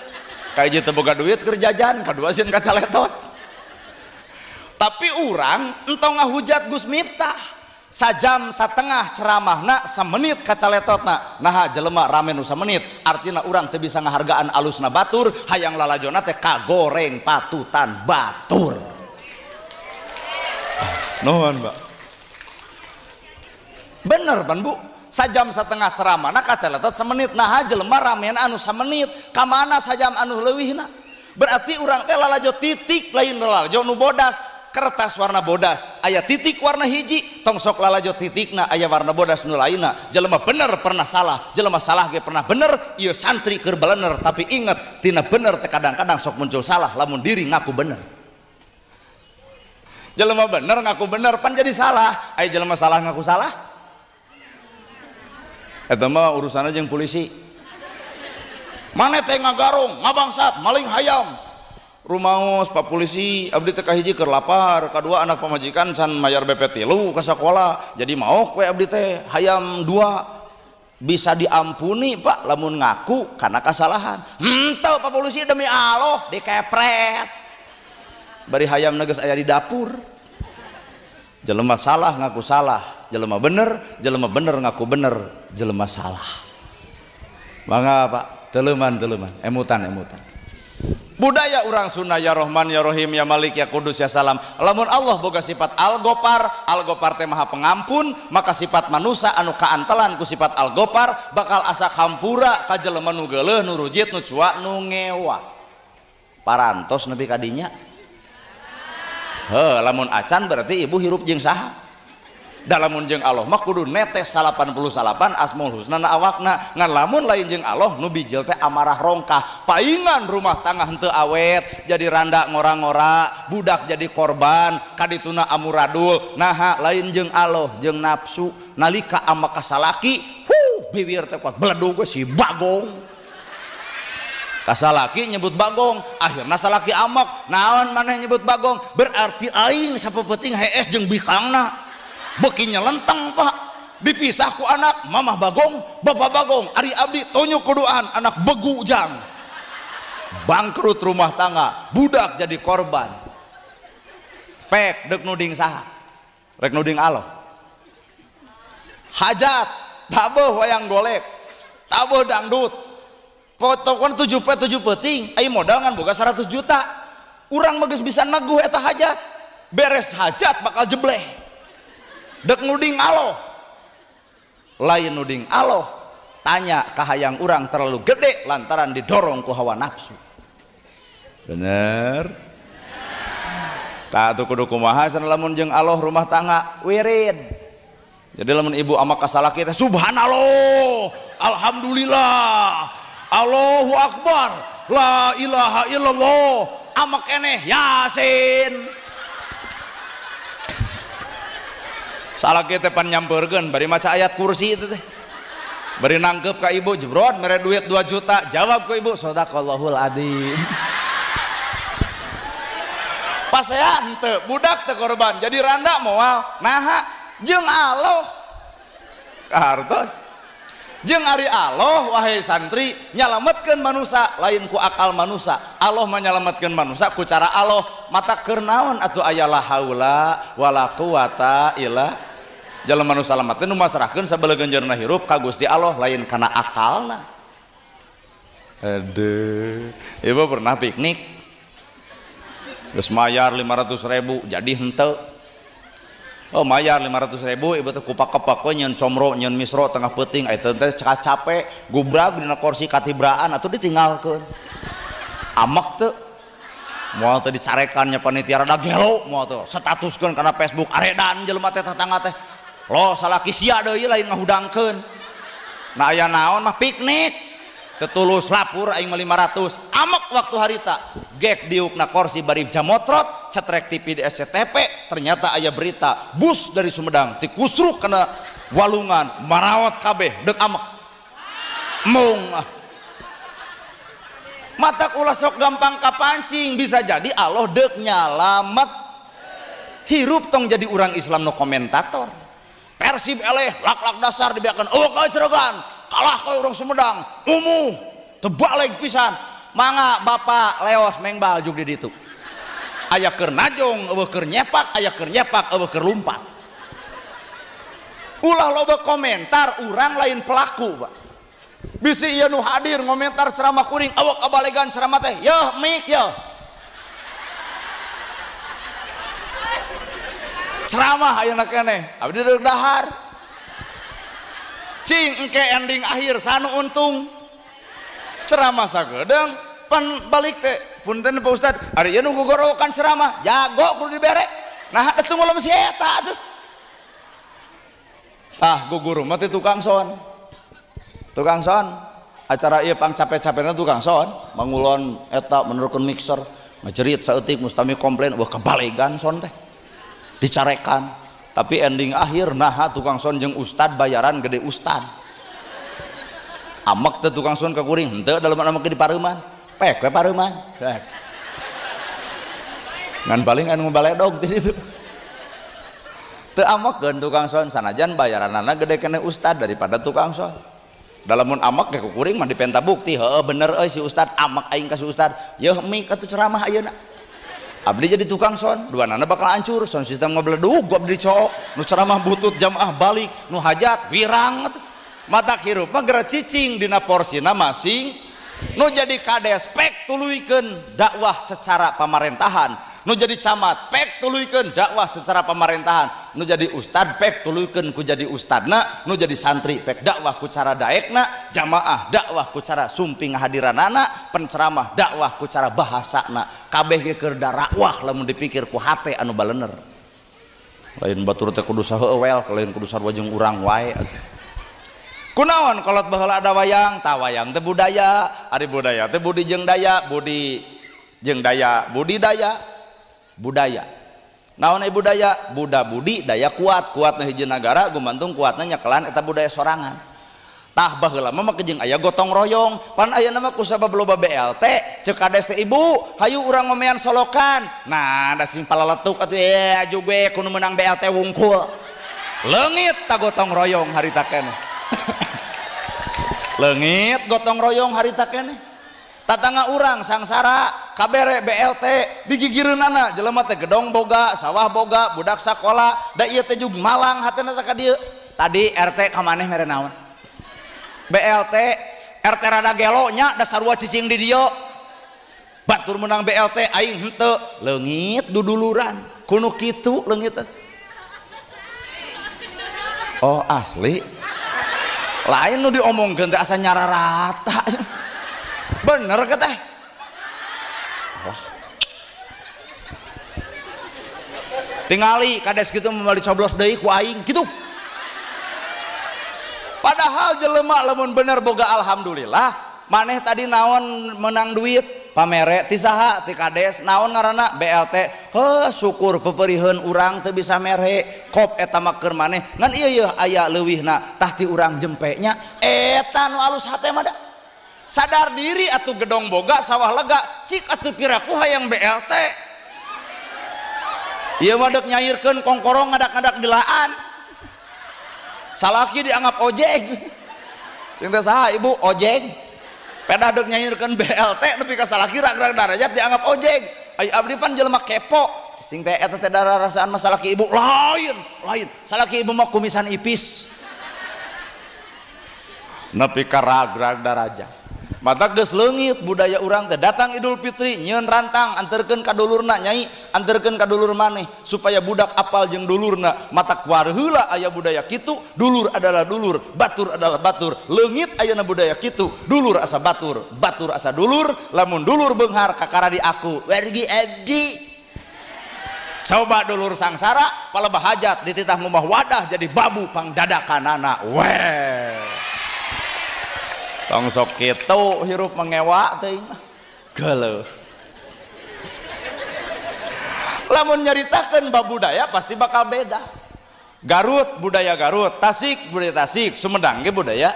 Kahiji teu boga duit keur jajan, kadua sieun kacaletot. Tapi urang entong ngahujat Gus Miftah. Sajam satengah ceramahna samenit kacaletotna. Naha jelema rame nu samenit, artina urang teu bisa ngahargaan alusna batur, hayang lalajona teh kagoreng patutan batur. Nuhun, Pak. Bener pan Bu? Sajam setengah ceramahna kacaletot semenit. Naha jelema ramen anu samenit, ka mana sajam anu leuwihna? Berarti urang teh lalajo titik lain lalajo nu bodas. Kertas warna bodas aya titik warna hiji, tong sok lalajo titikna aya warna bodas nu lainna. Jelema bener pernah salah, jelema salah ge pernah bener. Ieu santri keur balener, tapi inget tina bener teh kadang-kadang sok muncul salah lamun diri ngaku bener. Jelema bener ngaku bener pan jadi salah, aya jelema salah ngaku salah eta mah urusanna jeung polisi. Maneh teh ngagarong, ngabangsat, maling hayam. Rumaos Pak polisi, abdi teh kahiji keur lapar, kadua anak pamajikan can mayar BP 3 ka sakola, jadi maok we abdi teh hayam 2. Bisa diampuni, Pak, lamun ngaku karena kesalahan. Henteu, Pak Polisi, demi Allah, dikepret. Bari hayam geus aya di dapur. Jelema salah ngaku salah, jelema bener, jelema bener ngaku bener, jelema salah. Mangga, Pak, teleuman teleuman, emutan emutan. Budaya orang Sunda, ya Rohman, ya Rohim, ya Malik, ya Kudus, ya Salam. Lamun Allah boga sifat Al-Gopar, Al-Gopar teh maha pengampun, maka sifat manusia anu kaantelan ku sifat Al-Gopar bakal asa hampura ka jelema nu geuleuh, nu rujit, nu cuak, nu ngewa. Parantos nepi ka dinya? Heuh, lamun acan berarti ibu hirup jeung saha? Da lamun jeung Allah mah kudu netes 88 asmaul husna na awakna. Ngan lamun lain jeung Allah, nu bijil teh amarah rongkah, paingan rumah tangga henteu awet, jadi randa ngora-ngora, budak jadi korban, kadituna amuradul. Naha lain jeung Allah, jeung nafsu. Nalika ama kasalaki, huh, bibir teh kuat beledug si bagong. Kasalaki nyebut bagong, akhirnya salaki amak, naon maneh nyebut bagong, berarti aing sapepeting hees jeung bikangna. Beki nyelenteng, Pak, dipisah ku anak, mamah bagong, bapak bagong, ari abdi tonyo kuduan anak begu jang. Bangkrut rumah tangga, budak jadi korban. Pek dek nuding saha? Rek nuding Allah. Hajat tabuh wayang golek, tabuh dangdut, potokan 7 p 7 peting, ayo modal ngan boga 100 juta. Urang mah geus bisa neguh eta hajat, beres hajat bakal jebleh. Dek nuding Allah, lain nuding Allah, tanya kahayang urang terlalu gede lantaran didorong ku hawa nafsu. Bener tak tuh? Kudu kumaha cenah lamun jeung Allah rumah tangga? Wirid. Jadi lamun ibu ama kasalaki teh, subhanallah, alhamdulillah, Allahu akbar, la ilaha illallah, ama keneh yasin. Salaki teh pan nyamperkeun bari maca ayat kursi itu teh, bari nangkep ka ibu, jebrot mere duit 2 juta, jawab ku ibu, sadaqallahul adzim. Pas saya henteu, budak teh korban, jadi randa moal. Naha jeung Allah kahartos? Jeung ari Allah, wahai santri, nyalametkeun manusia lain ku akal manusia. Allah menyelamatkan manusia ku cara Allah. Mata keur naon atuh aya la haula wala quwata illa jalan manusia salamatkeun, nu masrahkeun sabelegenjeurna hirup ka Gusti Allah, lain kana akalna. Aduh, ibu pernah piknik geus mayar 500.000 jadi henteu. Oh, mayar 500.000 ibu teh kupak-kepak we, nyeun comro, nyeun misro tengah peuting, eta teh capek gubrag dina kursi katibraan atuh ditinggalkeun. Amek teu? Moal teh dicarekan nya panitia, rada gelo moal teh, statuskeun kana Facebook, aredan jelema teh, tetangga teh lo salaki sia deui lain ngahudangkeun. Nah, aya naon mah piknik tetulus lapur aing mah 500. Amek waktu harita gek diukna kursi bari jamotrot, cetrek TV di SCTV, ternyata aya berita bus dari Sumedang tikusruk kana walungan, marawat kabeh. Dek amek mung ah. Mata ulah sok gampang kapancing, bisa jadi Allah dek nyalamet hirup. Tong jadi orang Islam no komentator. Persib eleh, lak-lak dasar dibiarkan, oh kaceregan kalah ka orang Sumedang, umuh terbalik pisan. Mangga bapak leos mengbal juk di ditu, aya keur najong eueuh keur nyepak, aya keur nyepak eueuh keur lumpat. Ulah loba komentar, urang lain pelaku, Pak. Bisi ieu nu hadir ngomentar ceramah kuring, awak kabalegan ceramah teh yeuh mik yeuh ceramah ayeuna keneh abdi deuk dahar. Cing engke ending akhir sanu untung ceramah sagedeung pan balik teh, punten Pak Ustad, ari ieu nu gogorowokan ceramah jago kudu dibere, nah atuh ngulem si eta atuh. Tah guguru mah teh tukang son, tukang son acara ieu pang capek-capekna tukang son mangulon eta meneruskeun mixer ngajerit saeutik mustami komplain, wah kabalegan son teh dicarekan. Tapi ending akhir nah tukang son jeung ustad bayaran gede ustad. Amek teh tukang son ka kuring? Henteu, dalam amek di pareuman, pek we pareuman pek ngan paling anu baledog ti ditu teu amekeun tukang son, sanajan bayaranana gede kene ustad daripada tukang son. Dalamun amak ge kuring mah dipenta bukti, heueuh bener euy si ustad, amak aing ka si ustad. Yeuh mik atuh ceramah ayeuna. Abdi jadi tukang son, duanana bakal hancur, sound system ngabeledug abdi cowok, nu ceramah butut jamaah balik, nu hajat wirang atuh. Mata hirup mah geura cicing dina porsina masing. Nu jadi kades pek tuluykeun dakwah secara pamarentahan, nu jadi camat pek tuluykeun dakwah secara pamarentahan, nu jadi ustad pek tuluykeun ku jadi ustadna, nu jadi santri pek dakwah ku cara daekna, jamaah dakwah ku cara sumping hadiranana, penceramah dakwah ku cara bahasana. Kabeh ge keur dakwah lamun dipikir ku hate anu balener. Lain batur teh kudu saha wel, lain kudu sarua jeung urang wae atuh. Kunaon kolot baheula ada wayang, tah wayang teh budaya, ari budaya teh budi jeung daya, budi jeung daya, budi daya, budaya. Naon ai budaya? Buda budi daya kuat, kuatna hiji nagara gumantung kuatna nyekelan eta budaya sorangan. Tah baheula mah make jeung aya gotong royong, pan ayeuna mah kusabab loba BLT, ceuk kades teh ibu, hayu urang ngomean solokan. Nah, da sing palaletuk atuh aju ge kudu meunang BLT wungkul. Leungit ta gotong royong harita keneh. Leungit gotong royong harita keneh. Tatangga urang sangsara kabere BLT digigireunana jelema teh gedong boga, sawah boga, budak sakola, da ieu teh jug malang hatena teh ka dieu. Tadi RT ka maneh mere naon? BLT RT rada gelo nya da sarua cicing di dieu. Batur menang BLT aing henteu, leungit duduluran. Kuno kitu leungit teh. Oh asli. Lain nu diomongkeun teh asa nyararata. Bener ke teh? Alah. Tingali kades kitu moal dicoblos deui ku aing kitu. Padahal jelema lamun bener boga alhamdulillah, maneh tadi naon menang duit pamere ti saha ti kades, naon ngaranna BLT. Heuh syukur peperiheun urang teu bisa mere, kop eta mah keur maneh. Ngan ieu yeuh aya leuwihna tah ti urang jempe nya eta nu alus hate mah da. Sadar diri atuh gedong boga sawah lega, cik atuh piraku hayang BLT. Ieu mah deuk nyairkeun kongkorong ngadak-ngadak dilaan. Salaki dianggap ojek. Cing teh saha ibu ojek. Pedah deuk nyairkeun BLT nepi ka salaki rag-rag darajat dianggap ojek. Ai abdi pan jelema kepo. Sing teh eta teh dararasaan mah salaki ibu lain, lain. Salaki ibu mah kumisan ipis. Nepi ka rag-rag darajat. Mata geus leungit budaya urang teh datang Idul Fitri nyieun rantang anterkeun ka dulurna nyai anterkeun ka dulur maneh supaya budak apal jeung dulurna. Mata heula aya budaya kitu, dulur adalah dulur, batur adalah batur. Leungit ayeuna budaya kitu, dulur asa batur, batur asa dulur, lamun dulur beunghar kakara di aku wargi abdi. Coba dulur sangsara palebah hajat dititah ngumah wadah jadi babu pangdadakanana weh. Tong sok kitu hirup mengewa teuing mah. Geuleuh. Lamun nyaritakeun bab budaya pasti bakal beda. Garut budaya Garut, Tasik budaya Tasik, Sumedang ge budaya.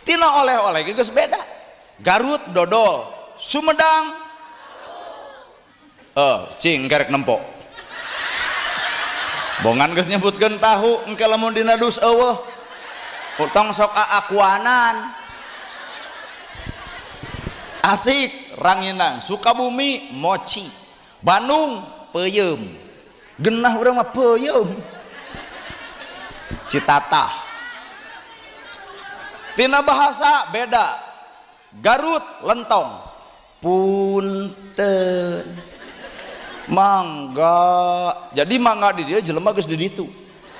Tina oleh-oleh ge geus beda. Garut dodol, Sumedang cing kerek nempo. Bongan geus nyebutkeun tahu engke lamun dina dus eueuh. Tong sok aakuanan. Asik ranginang, Sukabumi mochi, Bandung peuyeum. Genah urang mah peuyeum. Citatah. Tina bahasa beda. Garut lentong. Punten. Mangga. Jadi mangga di dieu jelema geus di ditu.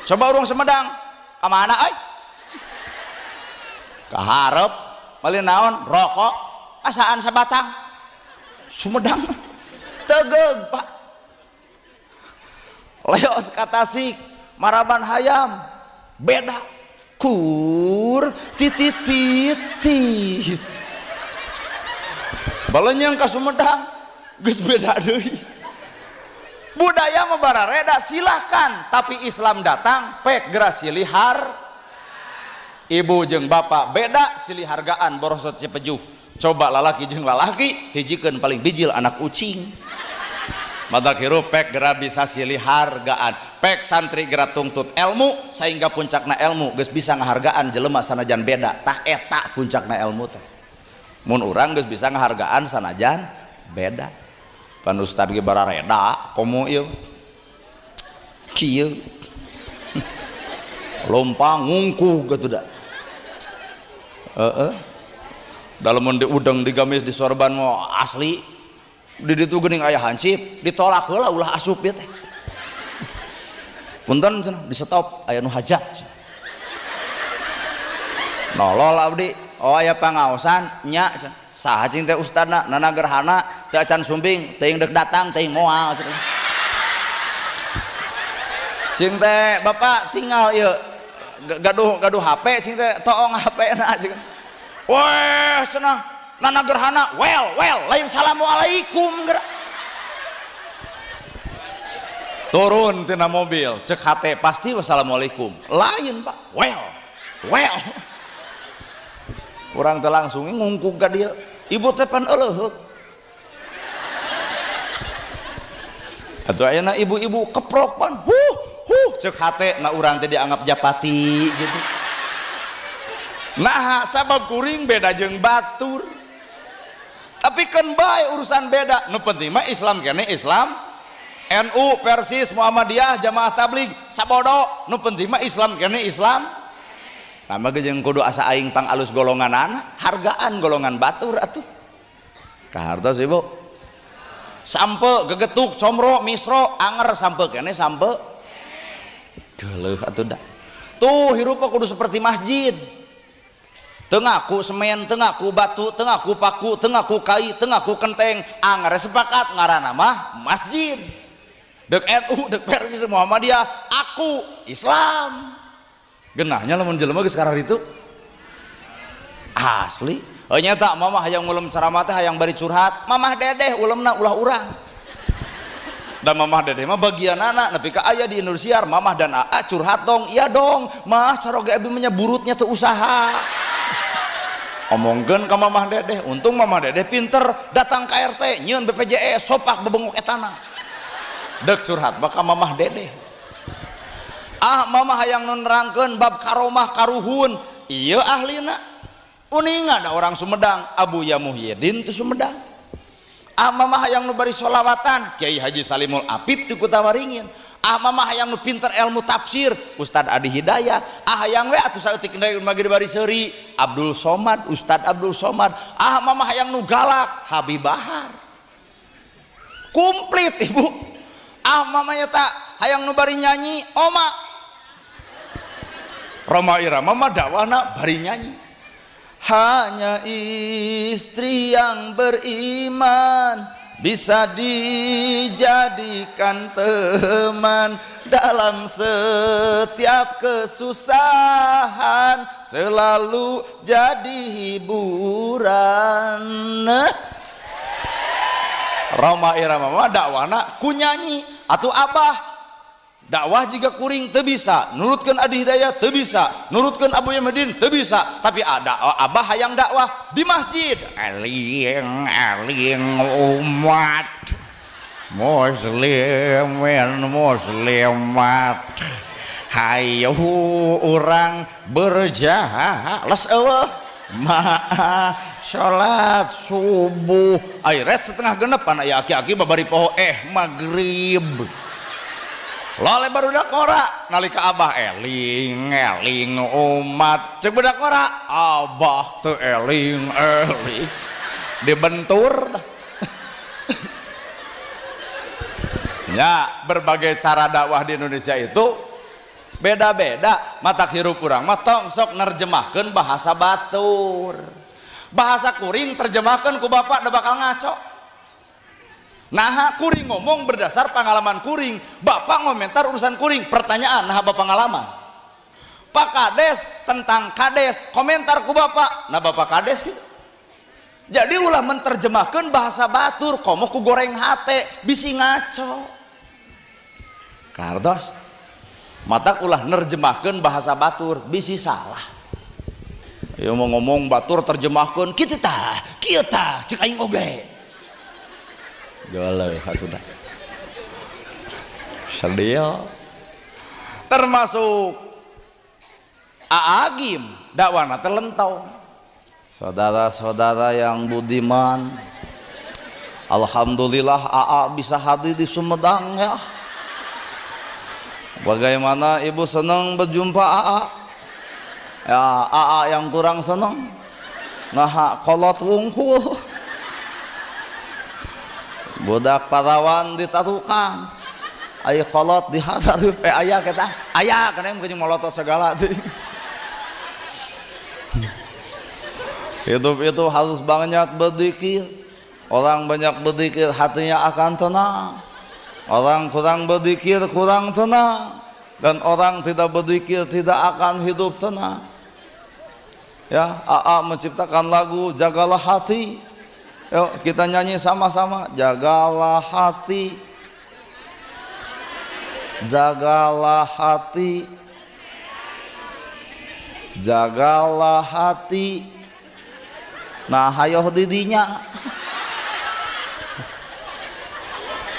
Coba urang Sumedang, ka mana euy? Kaharep meuli naon rokok asaan sabatang. Sumedang tegeug Pak. Leos ka Tasik maraban hayam beda kur tititit. Balenyang ka Sumedang geus beda deui. Budaya mah barareda silahkan, tapi Islam datang pek geura silih har. Ibu jeung bapak beda silih hargaan borosot cipejuh. Coba lalaki jeung lalaki hijikeun paling bijil anak ucing. Mata hirup pek geura bisa silih hargaan. Pek santri geura tungtut ilmu sehingga puncakna ilmu geus bisa ngahargaan jelema sanajan beda. Tah eta puncakna ilmu teh. Mun urang geus bisa ngahargaan sanajan beda. Pan ustad ge barareda komo ieu. Kieu. Lompang ngungkuh gitu dah. Heeh. Dalemun diudeng digamis disorban mau asli. Di ditu geuning aya hansip, ditolak heula ulah asup ieu teh. Punten cenah di stop aya nu hajat. Nolol abdi, oh aya pangaosan nya cenah. Saha cing teh ustadna nana gerhana teu acan sumbing, teuing deuk datang teuing moal cenah. Cing teh bapak tinggal ieu gaduh gaduh HP cing teh toong HP na cing. Weh cenah nana gerhana well lain assalamualaikum gerak. Turun tina mobil cek hate pasti wassalamualaikum lain pak well urang teh langsung ngungkuk ka dieu ibu teh pan euleuheuk atuh ayeuna ibu-ibu keprok pan huh huh cek hate na urang teh dianggap japati gitu. Nah sabab kuring beda jeung batur tapi kan bae urusan beda nu penting mah Islam kene Islam NU, Persis, Muhammadiyah, Jamaah Tabligh, sabodo nu penting mah Islam kene Islam. Nah mah jeung kudu asa aing pang alus golonganana hargaan golongan batur atuh kahartos ibu sampe gegetuk comro misro anger sampe kene sampe geuleuh atuh da tuh hirup kudu seperti masjid. Teu ngaku semen, teu ngaku batu, teu ngaku paku, teu ngaku kai, teu ngaku kenteng, anger sepakat ngaranna mah masjid. Dek NU, dek Persis, Muhammadiyah, aku Islam. Genahnya lamun jelema geus karar itu asli. Oh nyata mamah hayang ngulem ceramah teh hayang bari curhat, mamah dedeh ulemna ulah urang. Dan mamah dedeh mah bagian anak nepi ka aya di Indonesia mamah dan aa curhat dong, iya dong, mah caroge abi mah burutnya teu usaha. Omongkeun ka mamah dedeh, untung mamah dedeh pinter datang ka RT nyieun BPJS sopak bebengok etana. Dek curhat bakal mamah dedeh. Ah mamah hayang nu nerangkeun bab karomah karuhun, ieu ahlina. Uninga da orang Sumedang, Abuya Muhyiddin tu Sumedang. Ah mamah hayang nu bari sholawatan, Kiai Haji Salimul Apip ti Kutawaringin. Ah mamah hayang nu pinter ilmu tafsir, Ustad Adi Hidayat. Ah hayang we atuh saeutik maghrib bari seuri, Abdul Somad, Ustad Abdul Somad. Ah mamah hayang nu galak, Habib Bahar. Komplit ibu. Ah mamanya tak hayang nu bari nyanyi, Oma. Roma Irama mah dakwahna bari nyanyi. Hanya istri yang beriman bisa dijadikan teman dalam setiap kesusahan, selalu jadi hiburan. Nah, Roma Irama mah dakwahna ku nyanyi atau abah dakwah jika kuring teu bisa nurutkeun Adi Hidayat teu bisa nurutkeun Abu Yamudin teu bisa tapi ada abah hayang dakwah di masjid aling aling umat muslimin muslimat hayu urang berjahat les eueuh maaf salat subuh airet setengah genep pan aya aki-aki babari poho maghrib lole barudak ora nalika abah eling eling umat cek budak ora abah teu eling eling dibentur. Ya berbagai cara dakwah di Indonesia itu beda-beda. Mata hirup urang mah tong sok nerjemahkeun bahasa batur, bahasa kuring terjemahkeun ku bapak da bakal ngaco. Nah kuring ngomong berdasar pengalaman kuring, bapak ngomentar urusan kuring, pertanyaan nah bapak pengalaman. Pak Kades tentang Kades komentar ku bapak, nah bapak Kades gitu. Jadi ulah menerjemahkan bahasa batur, komo ku goreng hate bisi ngaco. Kartos matak ulah nerjemahkan bahasa batur bisi salah. Ya mau ngomong batur terjemahkan kitu tah, kieu tah, cek aing oge. Joleh atuh dah. Sedih. Termasuk Aa Gym dakwana teh lentong. Saudara-saudara yang budiman, alhamdulillah AA bisa hadir di Sumedang ya. Bagaimana ibu, senang berjumpa AA? Ya, AA yang kurang senang. Nah, kolot wungkul. Budak parawan ditarukan. Ayo kolot dihatar pe aya kita. Aya kana mungkin molotot segala. Hidup itu harus banyak berzikir. Orang banyak berzikir hatinya akan tenang. Orang kurang berzikir kurang tenang. Dan orang tidak berzikir tidak akan hidup tenang. Ya, AA menciptakan lagu Jagalah Hati. Yuk kita nyanyi sama-sama. Jagalah hati. Jagalah hati. Jagalah hati. Nah, hayoh didinya.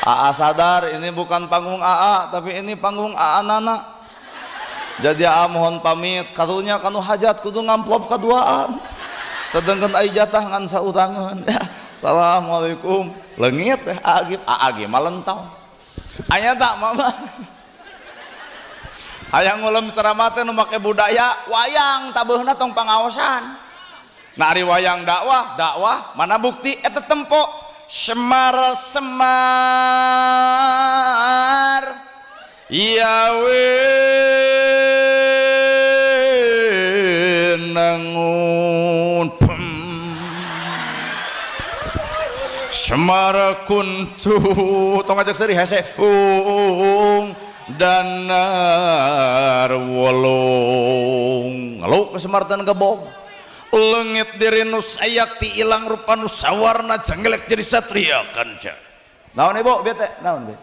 AA sadar ini bukan panggung AA, tapi ini panggung AA Nana. Jadi AA mohon pamit, karunya kanu hajat kudu ngamplop kaduaan. Sedangkan ai jatah ngan saurangeun. Ya, assalamualaikum. Leungit teh AA ge, AA ge mah lentong. Aya tak mama. Hayang ngulem ceramah teh nu make budaya wayang tabeuhna tong pangaosan. Nah, ari wayang dakwah, dakwah mana bukti eta tempo Semar semar ya wenangun Semar kuncu tong ajak seri hese ung danar wolong ngeluk ke Semartan gebog lengit diri nu sayakti ilang rupa nu sawarna jenggelek jadi satria kanca. Naon ibu bete naon be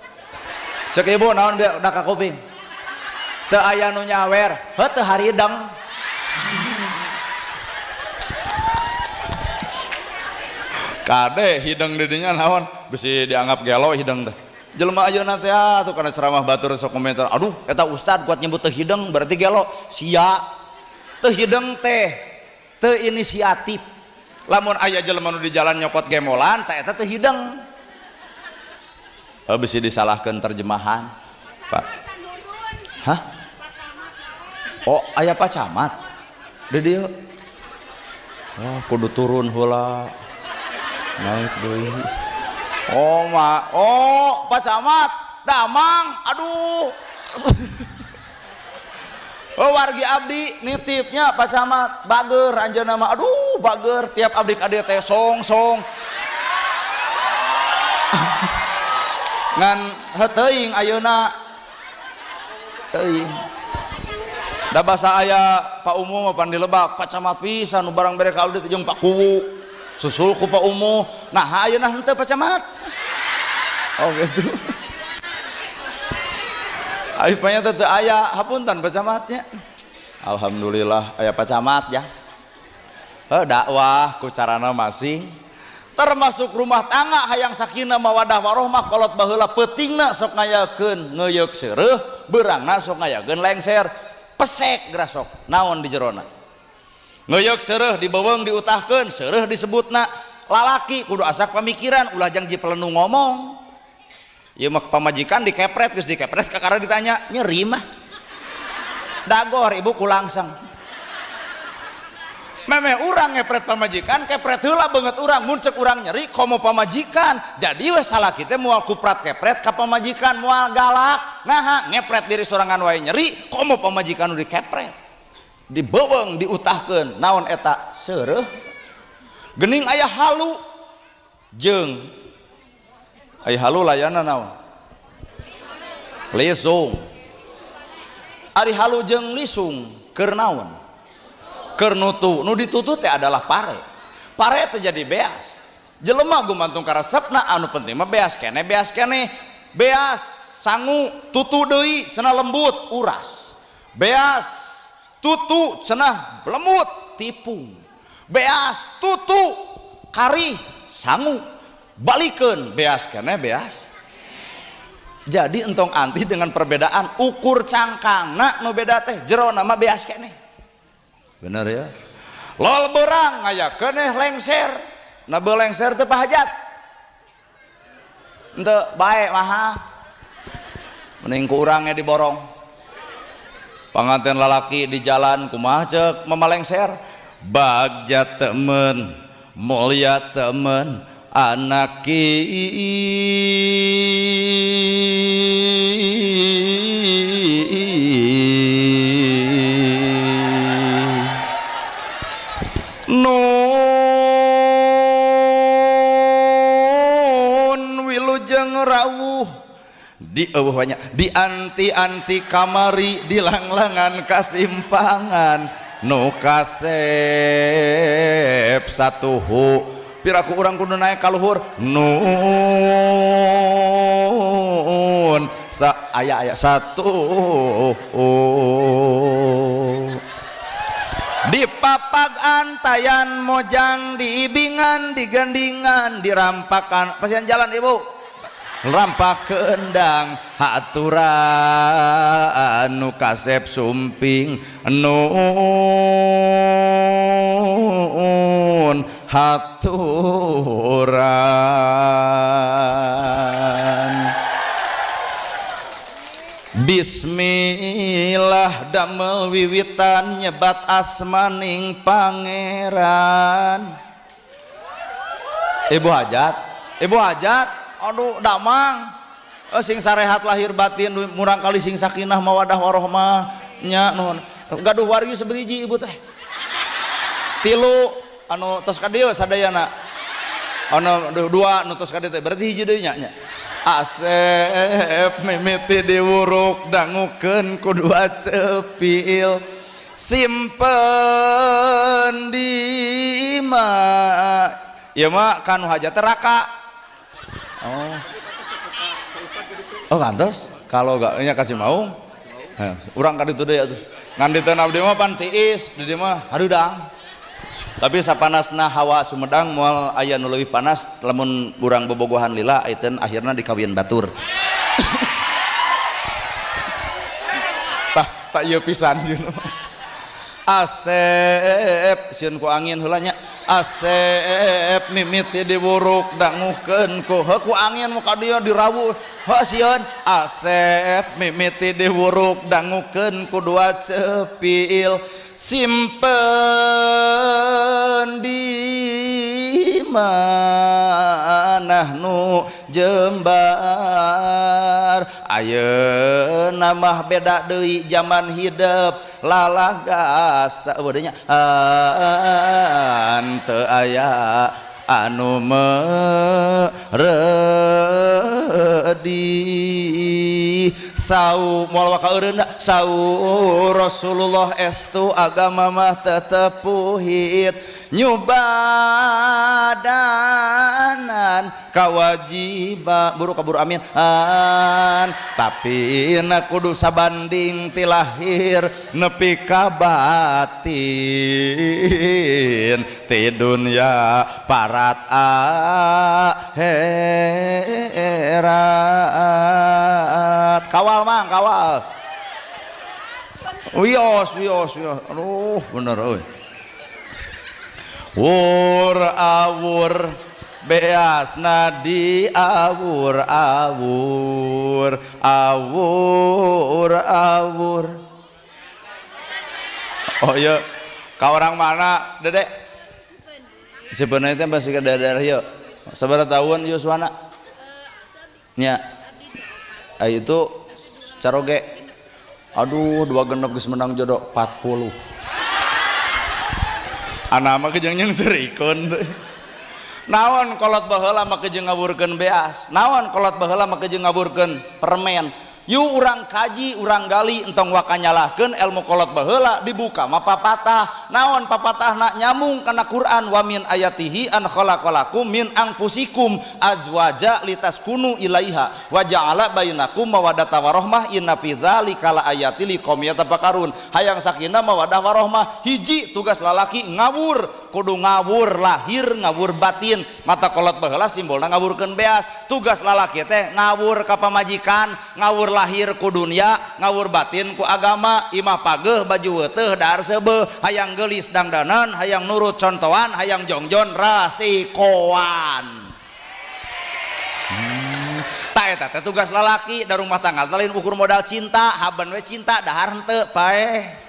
cek ibu naon be dak kuping teu aya nu nyawer heuh teu harideng. Kade hideng didinya naon bisi dianggap gelo hideng teh jelema ayeuna teh atuh kana ceramah batur sok komentar aduh eta ustad kuat nyebut teu hideng berarti gelo sia teu hideng teh teu inisiatif. Lamun aya jelema nu di jalan nyokot gemolan teh eta teu hideng. Bisi disalahkeun terjemahan Pak. Hah? Oh aya Pak Camat di dieu. Oh kudu turun heula naik deui. Oh ma, oh Pak Camat damang aduh. Oh wargi abdi nitipnya Pak Camat bager anjeunna mah aduh bager tiap abdi ka dieu teh song-song. Ngan heuteung ayeuna teuing. Da basa aya Pak Umuh mah pan dilebak Pak Camat pisan nu barang bere ka abdi teh jeung Pak Kuwu susul ku Pak Umuh. Nah ayeuna henteu Pak Camat. Oh gitu. Ayo panya teu aya hapunten Pak Camatnya. Alhamdulillah aya Pak Camat ya. Heuh dakwah ku carana masing. Termasuk rumah tangga hayang sakinah mawadah warohmah kolot baheula peutingna sok ngayakeun ngeuyeuk seureuh, beurangna sok ngayakeun lengser, pesek grasok naon di jerona. Ngeuyeuk seureuh dibeuweung diutahkeun, seureuh disebutna lalaki kudu asak pamikiran ulah jang jipelenu ngomong. Ieu mah pamajikan dikepret geus dikepret kakara ditanya nyeri mah. Dagor ibu kulangseng. Memeh urang ngepret pamajikan kepret heula beungeut urang mun ceuk urang nyeri komo pamajikan. Jadi we salaki teh moal kuprat kepret ka pamajikan moal galak. Naha ngepret diri sorangan wae nyeri komo pamajikan nu dikepret. Dibeuweung diutahkeun naon eta seureuh. Geuning aya halu jeung aya halu layana naon lisung. Ari halu jeung lisung keur naon? Keur nutu. Nu ditutu teh adalah pare. Pare teh jadi beas. Jelema gumantung karesepna anu penting mah beas keneh beas keneh. Beas sangu tutu deui cenah lembut uras. Beas tutu cenah lembut tipung. Beas tutu karih sangu. Balikeun beas keneh beas. Jadi entong anti dengan perbedaan ukur cangkangna nu beda teh, jero nama beas keneh. Bener ya? Lol berang aya keneh lengser. Na lengser teu pahajat. Henteu bae mahal. Mending ku urangnya diborong. Panganten lalaki di jalan kumaha ceuk mama lengser? Bagja temen, mulia temen, anak nun wilujeng rawuh di eueuh banyak di anti-anti kamari di langlangan kasimpangan nu kasep satuhu piraku urang kudu naik ka luhur nun sa aya aya satu di papag antayan mojang diibingan digandingan dirampakan pasian jalan ibu rampak kendang haturan nu kasep sumping nun haturan. Bismillah damel wiwitan nyebat asmaning pangeran. Ibu hajat, ibu hajat, aduh damang, sing sarehat lahir batin murang kali sing sakinah mawadah warohmah nya nuhun. Gaduh wargi seberiji ibu teh. Tilu anu tos ka dieu sadayana. Anu dua anu tos ka dieu teh berarti hiji deui nya nya. Asep mimiti diwuruk dangukeun ku dua cepil simpen di ma ieu mah kanu hajat raka. Oh. Oh kantos kalau gak nya kasih mau urang ka ditu deui atuh ngan ditu abdi mah pan tiis di dieu mah hareudang. Tapi sapanasna hawa Sumedang moal aya nu leuwih panas lamun urang bobogohan lila aiteun akhirna dikawin batur. Tah tak ieu pisan jeung Asep sieun ku angin heula nya. Asep mimiti diwuruk dangukeun ku heuh ku angin muka dieu dirawu heuh sieun. Asep mimiti diwuruk dangukeun ku dua cepil simpen di manah nu jembar. Ayeuna mah beda deui zaman hidup lalagas eueuh nya teu aya anu meredi sau moal waka eureun sau Rasulullah estu agama mah tetep puhit nyubadanan kawajiba buru kaburu amin an tapi na kudu sabanding ti lahir nepi ka batin ti dunya parat akhirat. Kawal mang kawal wios wios wios aduh bener euy. Wur awur beasna di awur awur awur awur. Oh iya ka orang mana dedek? Cipeun teh masih ke daerah ieu. Sabaraha tahun Yuswana? Nya. Itu caroge. Aduh dua genep geus menang jodoh 40. Anak mah kejeng jeung serikun. Naon kolot baheula mah kejeng ngaburkeun beas. Naon kolot baheula mah kejeng ngaburkeun permen. Yuk urang kaji, urang gali entong waka nyalahkeun ilmu kolot baheula dibuka mah papatah. warahmah. Naon papatahna nyambung kana Quran, wa min ayatihi an khalaqalakum min anfusikum azwaja litaskunu ilaiha wa ja'ala bainakum mawaddata warahmah inna fi dzalika laayati liqaumin yatafakkarun. Hayang sakinah mawaddah warahmah, hiji tugas lalaki ngawur, kudu ngawur lahir ngawur batin. Mata kolot baheula simbolna ngawurkeun beas. Tugas lalaki teh ngawur ka pamajikan, ngawur lahir ku dunia, ngawur batin ku agama. Imah pageuh baju weuteuh dahar seubeuh, hayang geulis dangdanan, hayang nurut contohan, hayang jongjon rasikoan. Tah eta teh tugas lalaki da rumah tangga lain ukur modal cinta, haben we cinta dahar henteu paeh.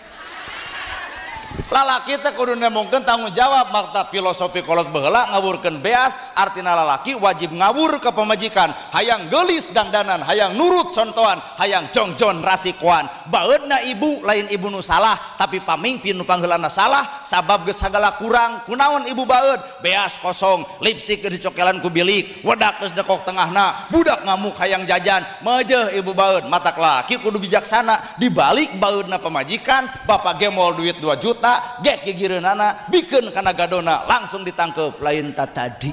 Lalaki teh kudu nemongkeun tanggung jawab. Makta filosofi kolot baheula ngawurkeun beas artina lalaki wajib ngawur ka pamajikan, hayang geulis dangdanan, hayang nurut contohan, hayang jongjon rasikoan. Baeudna ibu lain ibu nu salah, tapi pamingpin nu pangheulana salah sabab geus sagala kurang. Kunaon ibu baeud? Beas kosong, lipstik geus dicokelan ku bilik, wedak geus dekok tengahna, budak ngamuk hayang jajan, meujeuh ibu baeud. Matak lalaki kudu bijaksana, dibalik baeudna pamajikan, bapak gemol duit 2 juta gek gigireunana bikeun kana gadona langsung ditangkep lain tadi.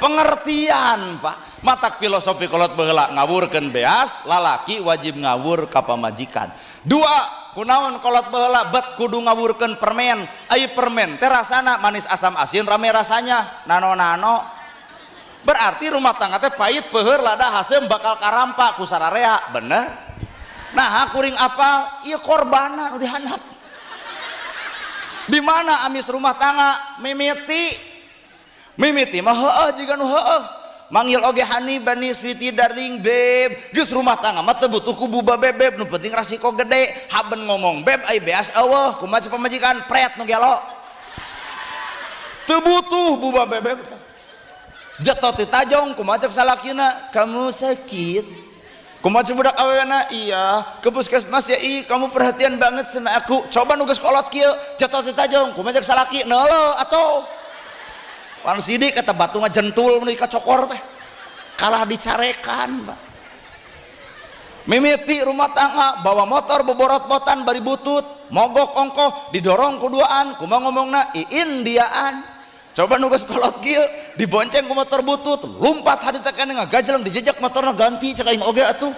Pengertian Pak. Matak filosofi kolot baheula ngawurkeun beas, lalaki wajib ngawur ka pamajikan. Dua, kunaon kolot baheula bet kudu ngawurkeun permen. Ai permen teh rasana manis asam asin rame rasanya nano-nano. Berarti rumah tangga teh pahit peuheur lada haseum bakal karampa ku sararea, bener? Nah, kuring apa? Ieu korbana nu dihandap. Di mana amis rumah tangga mimiti? Mimiti mah heueuh jiga nu heueuh. Manggil oge honey bunny sweetie darling babe. Geus rumah tangga mah teu butuh ku buba bebeb, nu penting rasiko gede. Haben ngomong beb ai beas eueuh, kumaha cek pamajikan pret nu gelo. Teu butuh buba bebeb. Jetot di tajong kumaha cek salakina, kamu sakit. Kumaha cek budak awewena, iya ke puskesmas ya, ih kamu perhatian banget sama aku. Coba nu geus kolot kieu, jatuh di tajong, kumaha cek salaki, neuleuh atuh. Pan sidik kata batu ngajentul meuni ka cokor teh. Kalah dicarekan, Pak. Mimiti rumah tangga bawa motor boborot-botan bari butut, mogok ongkoh didorong kuduaan, kumaha ngomongna iin diaan. Coba nu geus kolot kieu dibonceng ku motor butut, lumpat hadi teh kana ngagajleng dijejak motorna ganti cek aing oge atuh.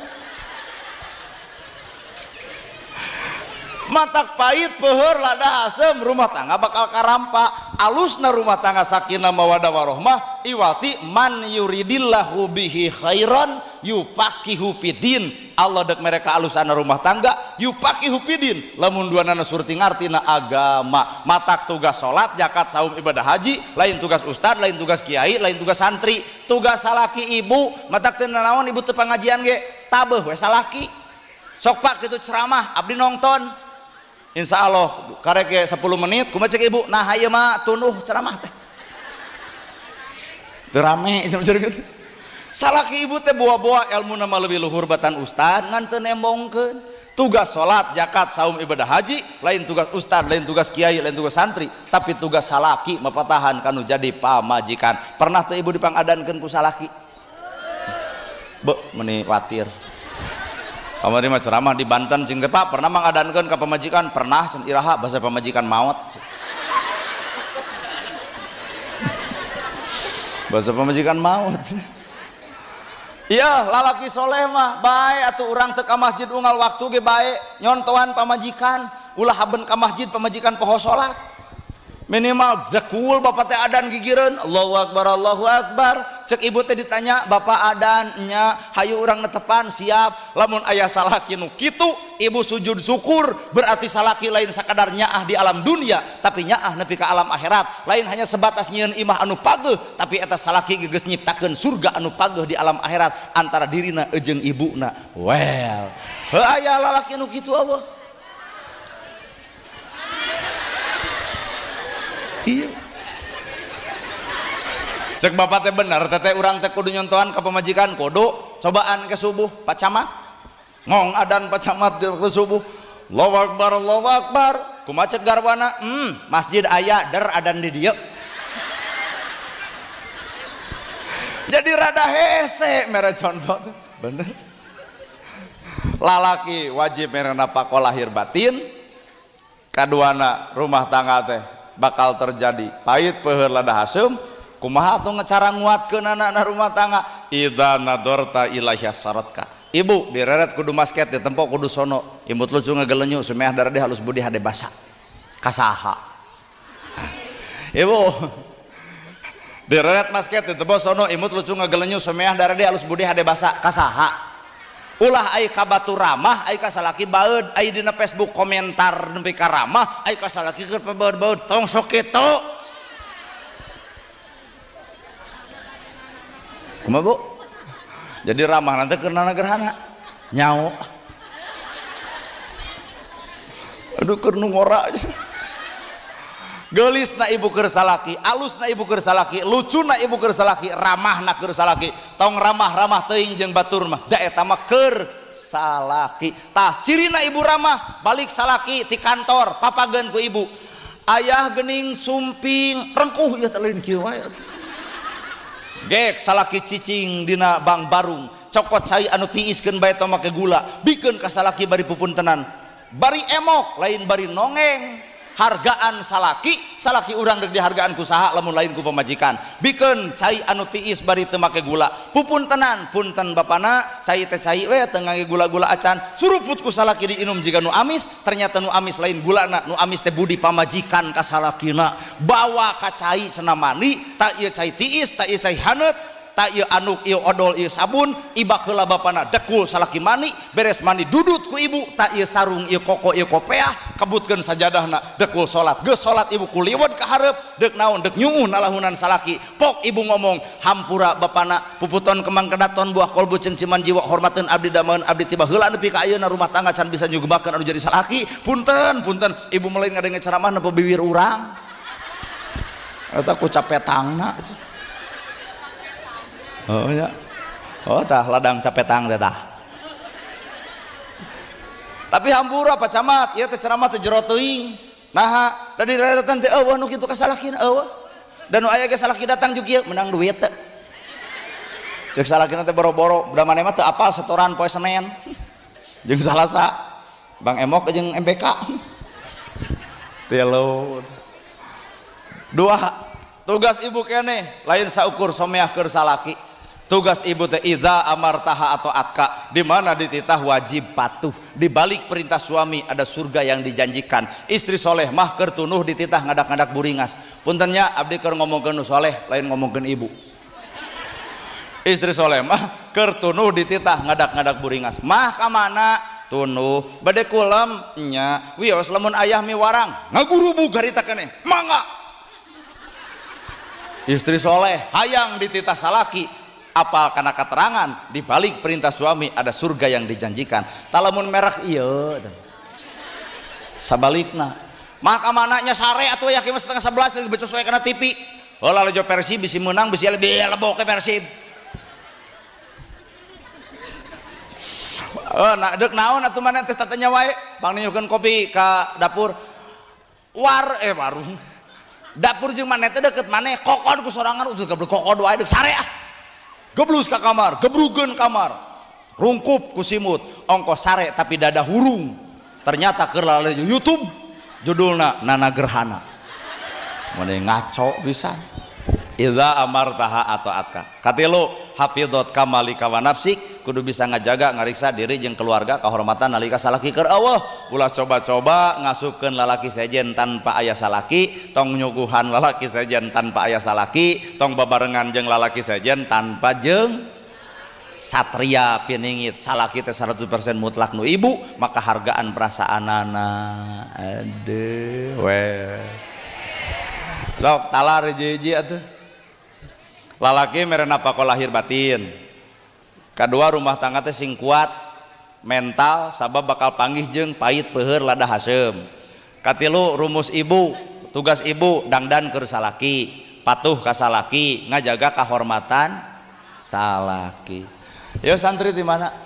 Matak pahit peuheur lada asem rumah tangga bakal karampa. Alusna rumah tangga sakinah mawaddah warahmah iwati man yuridillahu bihi khairan yufaqihu fidin. Allah dek mereka alusana rumah tangga yufaqihu fidin, lamun duanana surti ngartina agama. Matak tugas salat, zakat, saum, ibadah haji lain tugas ustad, lain tugas kiai, lain tugas santri, tugas salaki ibu. Matak teu nanaon ibu teu pangajian ge tabeuh we salaki. Sok pak kitu ceramah abdi nonton. Insya Allah karek ge 10 menit kumaha cek ibu, nah ieu mah tunduh ceramah teh teu rame gitu. Salaki ibu teh boa-boa ilmu nama lebih luhur batan ustad ngan teu nembongkeun. Tugas salat, zakat, saum, ibadah haji lain tugas ustad, lain tugas kiai, lain tugas santri, tapi tugas salaki mapatahan kanu jadi pamajikan. Pernah teu ibu dipangadankeun ku salaki? Be meuni watir. Kamari mah ceramah di Banten cing teh Pak, pernah mangadankeun ka pamajikan? Pernah cen iraha basa pamajikan maot. Basa pamajikan maot. Iya, lalaki soleh mah bae atuh urang teu ka masjid unggal waktu ge bae nyontohan pamajikan, ulah haben ka masjid pamajikan poho salat. Minimal dekul bapak teh adan gigireun, Allahu akbar Allahu akbar. Cek ibu teh ditanya, bapak adan nya, hayu urang netepan siap. Lamun aya salaki nu kitu, ibu sujud syukur, berarti salaki lain sakadar nyaah di alam dunia, tapi nyaah nepi ka alam akhirat. Lain hanya sebatas nyieun imah anu pageuh, tapi eta salaki geus nyiptakeun surga anu pageuh di alam akhirat antara dirina jeung ibuna. Well, heuh aya lalaki nu kitu eueuh. Iya. Cek bapak teh bener, teteh urang teh kudu nyontohan ka pamajikan, kudu cobaan ke subuh, Pak Camat. Ngong adan Pak Camat ke subuh. Allahu akbar, Allahu akbar. Kumaha cek garwana? Masjid aya der adan di dieu. Jadi rada hese mere contoh teh. Bener. Lalaki wajib mere napako lahir batin. Kaduana rumah tangga teh bakal terjadi pahit peuheur lada haseum. Kumaha atuh cara nguatkeun anak rumah tangga? Idza nadorta ilaiha saratka. Ibu direret kudu masket, ditempo kudu sono, imut lucu ngagelenyu sumeah darade halus budi hade basa. Kasaha? Ibu direret masket, ditempo sono, imut lucu ngagelenyu sumeah darade halus budi hade basa. Kasaha? Ulah ai ka batur ramah, ai ka salaki baeud, ai dina Facebook komentar nepi ka ramah, ai ka salaki keur pabaeud-baeud tong sok kitu. Kumaha Bu? Jadi ramah nanti keur nana gerhana nyao. Aduh keur nu ngora. Geulisna ibu keur salaki, alusna ibu keur salaki, lucuna ibu keur salaki, ramahna keur salaki. Tong ramah-ramah teuing jeung batur mah, da eta mah keur salaki. Tah cirina ibu ramah, balik salaki ti kantor papageun ku ibu. Ayah geuning sumping, rengkuh ieu teh lain kieu wae. Gek salaki cicing dina bang barung, cokot cai anu tiiskeun bae tong make gula, bikeun ka salaki bari pupuntenan. Bari emok lain bari nongeng. Hargaan salaki, salaki urang dek dihargaan ku saha lamun lain ku pamajikan. Bikeun cai anu tiis bari teu make gula, pupuntenan, punten bapana, cai teh cai we teu ngangge gula-gula acan. Suruput ku salaki diinum jiga nu amis, ternyata nu amis lain gulana, nu amis teh budi pamajikan ka salakina. Bawa ka cai cenah mandi, tak ieu cai tiis, tak ieu cai haneut, tak ieu anuk, ieu odol, ieu sabun, ibak heula bapana dekul salaki mandi, beres mandi dudut ku ibu, tak ieu sarung, ieu koko, ieu kopeah, kebutkeun sajadahna, dekul salat. Geus salat ibu kuliwet ka hareup, deuk naon, deuk nyuuh nalahunan salaki. Pok ibu ngomong, hampura bapana, puputon kembang kedaton buah kolbu cengciman jiwa hormateun abdi dameun abdi tiba heula nepi ka ayeuna rumah tangga can bisa nyugebakeun anu jadi salaki. Punten, punten, ibu mulai ngadenge ceramah nepi biwir urang. Eta ku capetangna. Oh ya. Oh tah ladang capetang teh tah. Tapi hampura Pak Camat, ieu teh ceramah teh jero teuing. Naha, da direretan teh eueuh nu kitu ka salakina eueuh. Da nu aya ge salaki datang jeung kieu menang duit teh. Ceuk salakina teh boro-boro, da maneh mah teu apal setoran poe Senin. Jeung Salasa. Bang Emok jeung MBK. Tilu. Dua, tugas ibu keneh lain saukur someah keur salaki. Tugas ibu teh idza amartaha atau atka, di mana dititah wajib patuh. Di balik perintah suami ada surga yang dijanjikan. Istri soleh mah keur tunuh dititah ngadak-ngadak buringas. Puntennya abdi keur ngomongkeun nu soleh lain ngomongkeun ibu. Istri soleh mah keur tunuh dititah ngadak-ngadak buringas. Mah ka mana? Tunuh bade kulem nya. Wios lamun ayah miwarang ngagurubug harita keneh. Mangga. Istri soleh hayang dititah salaki, apal karena keterangan di balik perintah suami ada surga yang dijanjikan. Talamun merek ieu sabalikna maka mananya sare atuh ya kieu 10:30 lagi becus we kana TV. Heula lejo Persib bisi meunang bisi lebih lebok ke Persib. Oh, nah deuk naon atuh maneh teh tatanya wae bang niukeun kopi ka dapur war warung dapur jeung maneh teh deket maneh kokod ku sorangan udah geblek kokod wae deuk sare ah. Geblus ka kamar, gebrugeun kamar, rungkup ku simut, ongkoh sare tapi dada hurung. Ternyata keur lalaju YouTube judulna Nana Gerhana. Mane ngaco pisan. Idza amartaha atau atka. Katilu hafidhat kamalika wa nafsik, kudu bisa ngajaga ngariksa diri jeung keluarga kehormatan nalika salaki keur eueuh. Ulah coba-coba ngasupkeun lalaki sejen tanpa aya salaki, tong nyuguhan lalaki sejen tanpa aya salaki, tong babarengan jeung lalaki sejen tanpa jeung satria piningit. Salaki teh 100% mutlak nu ibu, maka hargaan perasaanana. Aduh we. Sok talar hiji-hiji atuh. Lalaki mere napako lahir batin. Kadua rumah tangga teh sing kuat mental sabab bakal panggih jeung pahit peuheur lada haseum. Katilu rumus ibu, tugas ibu dangdan keur salaki, patuh ka salaki, ngajaga kahormatan salaki. Yo santri di mana?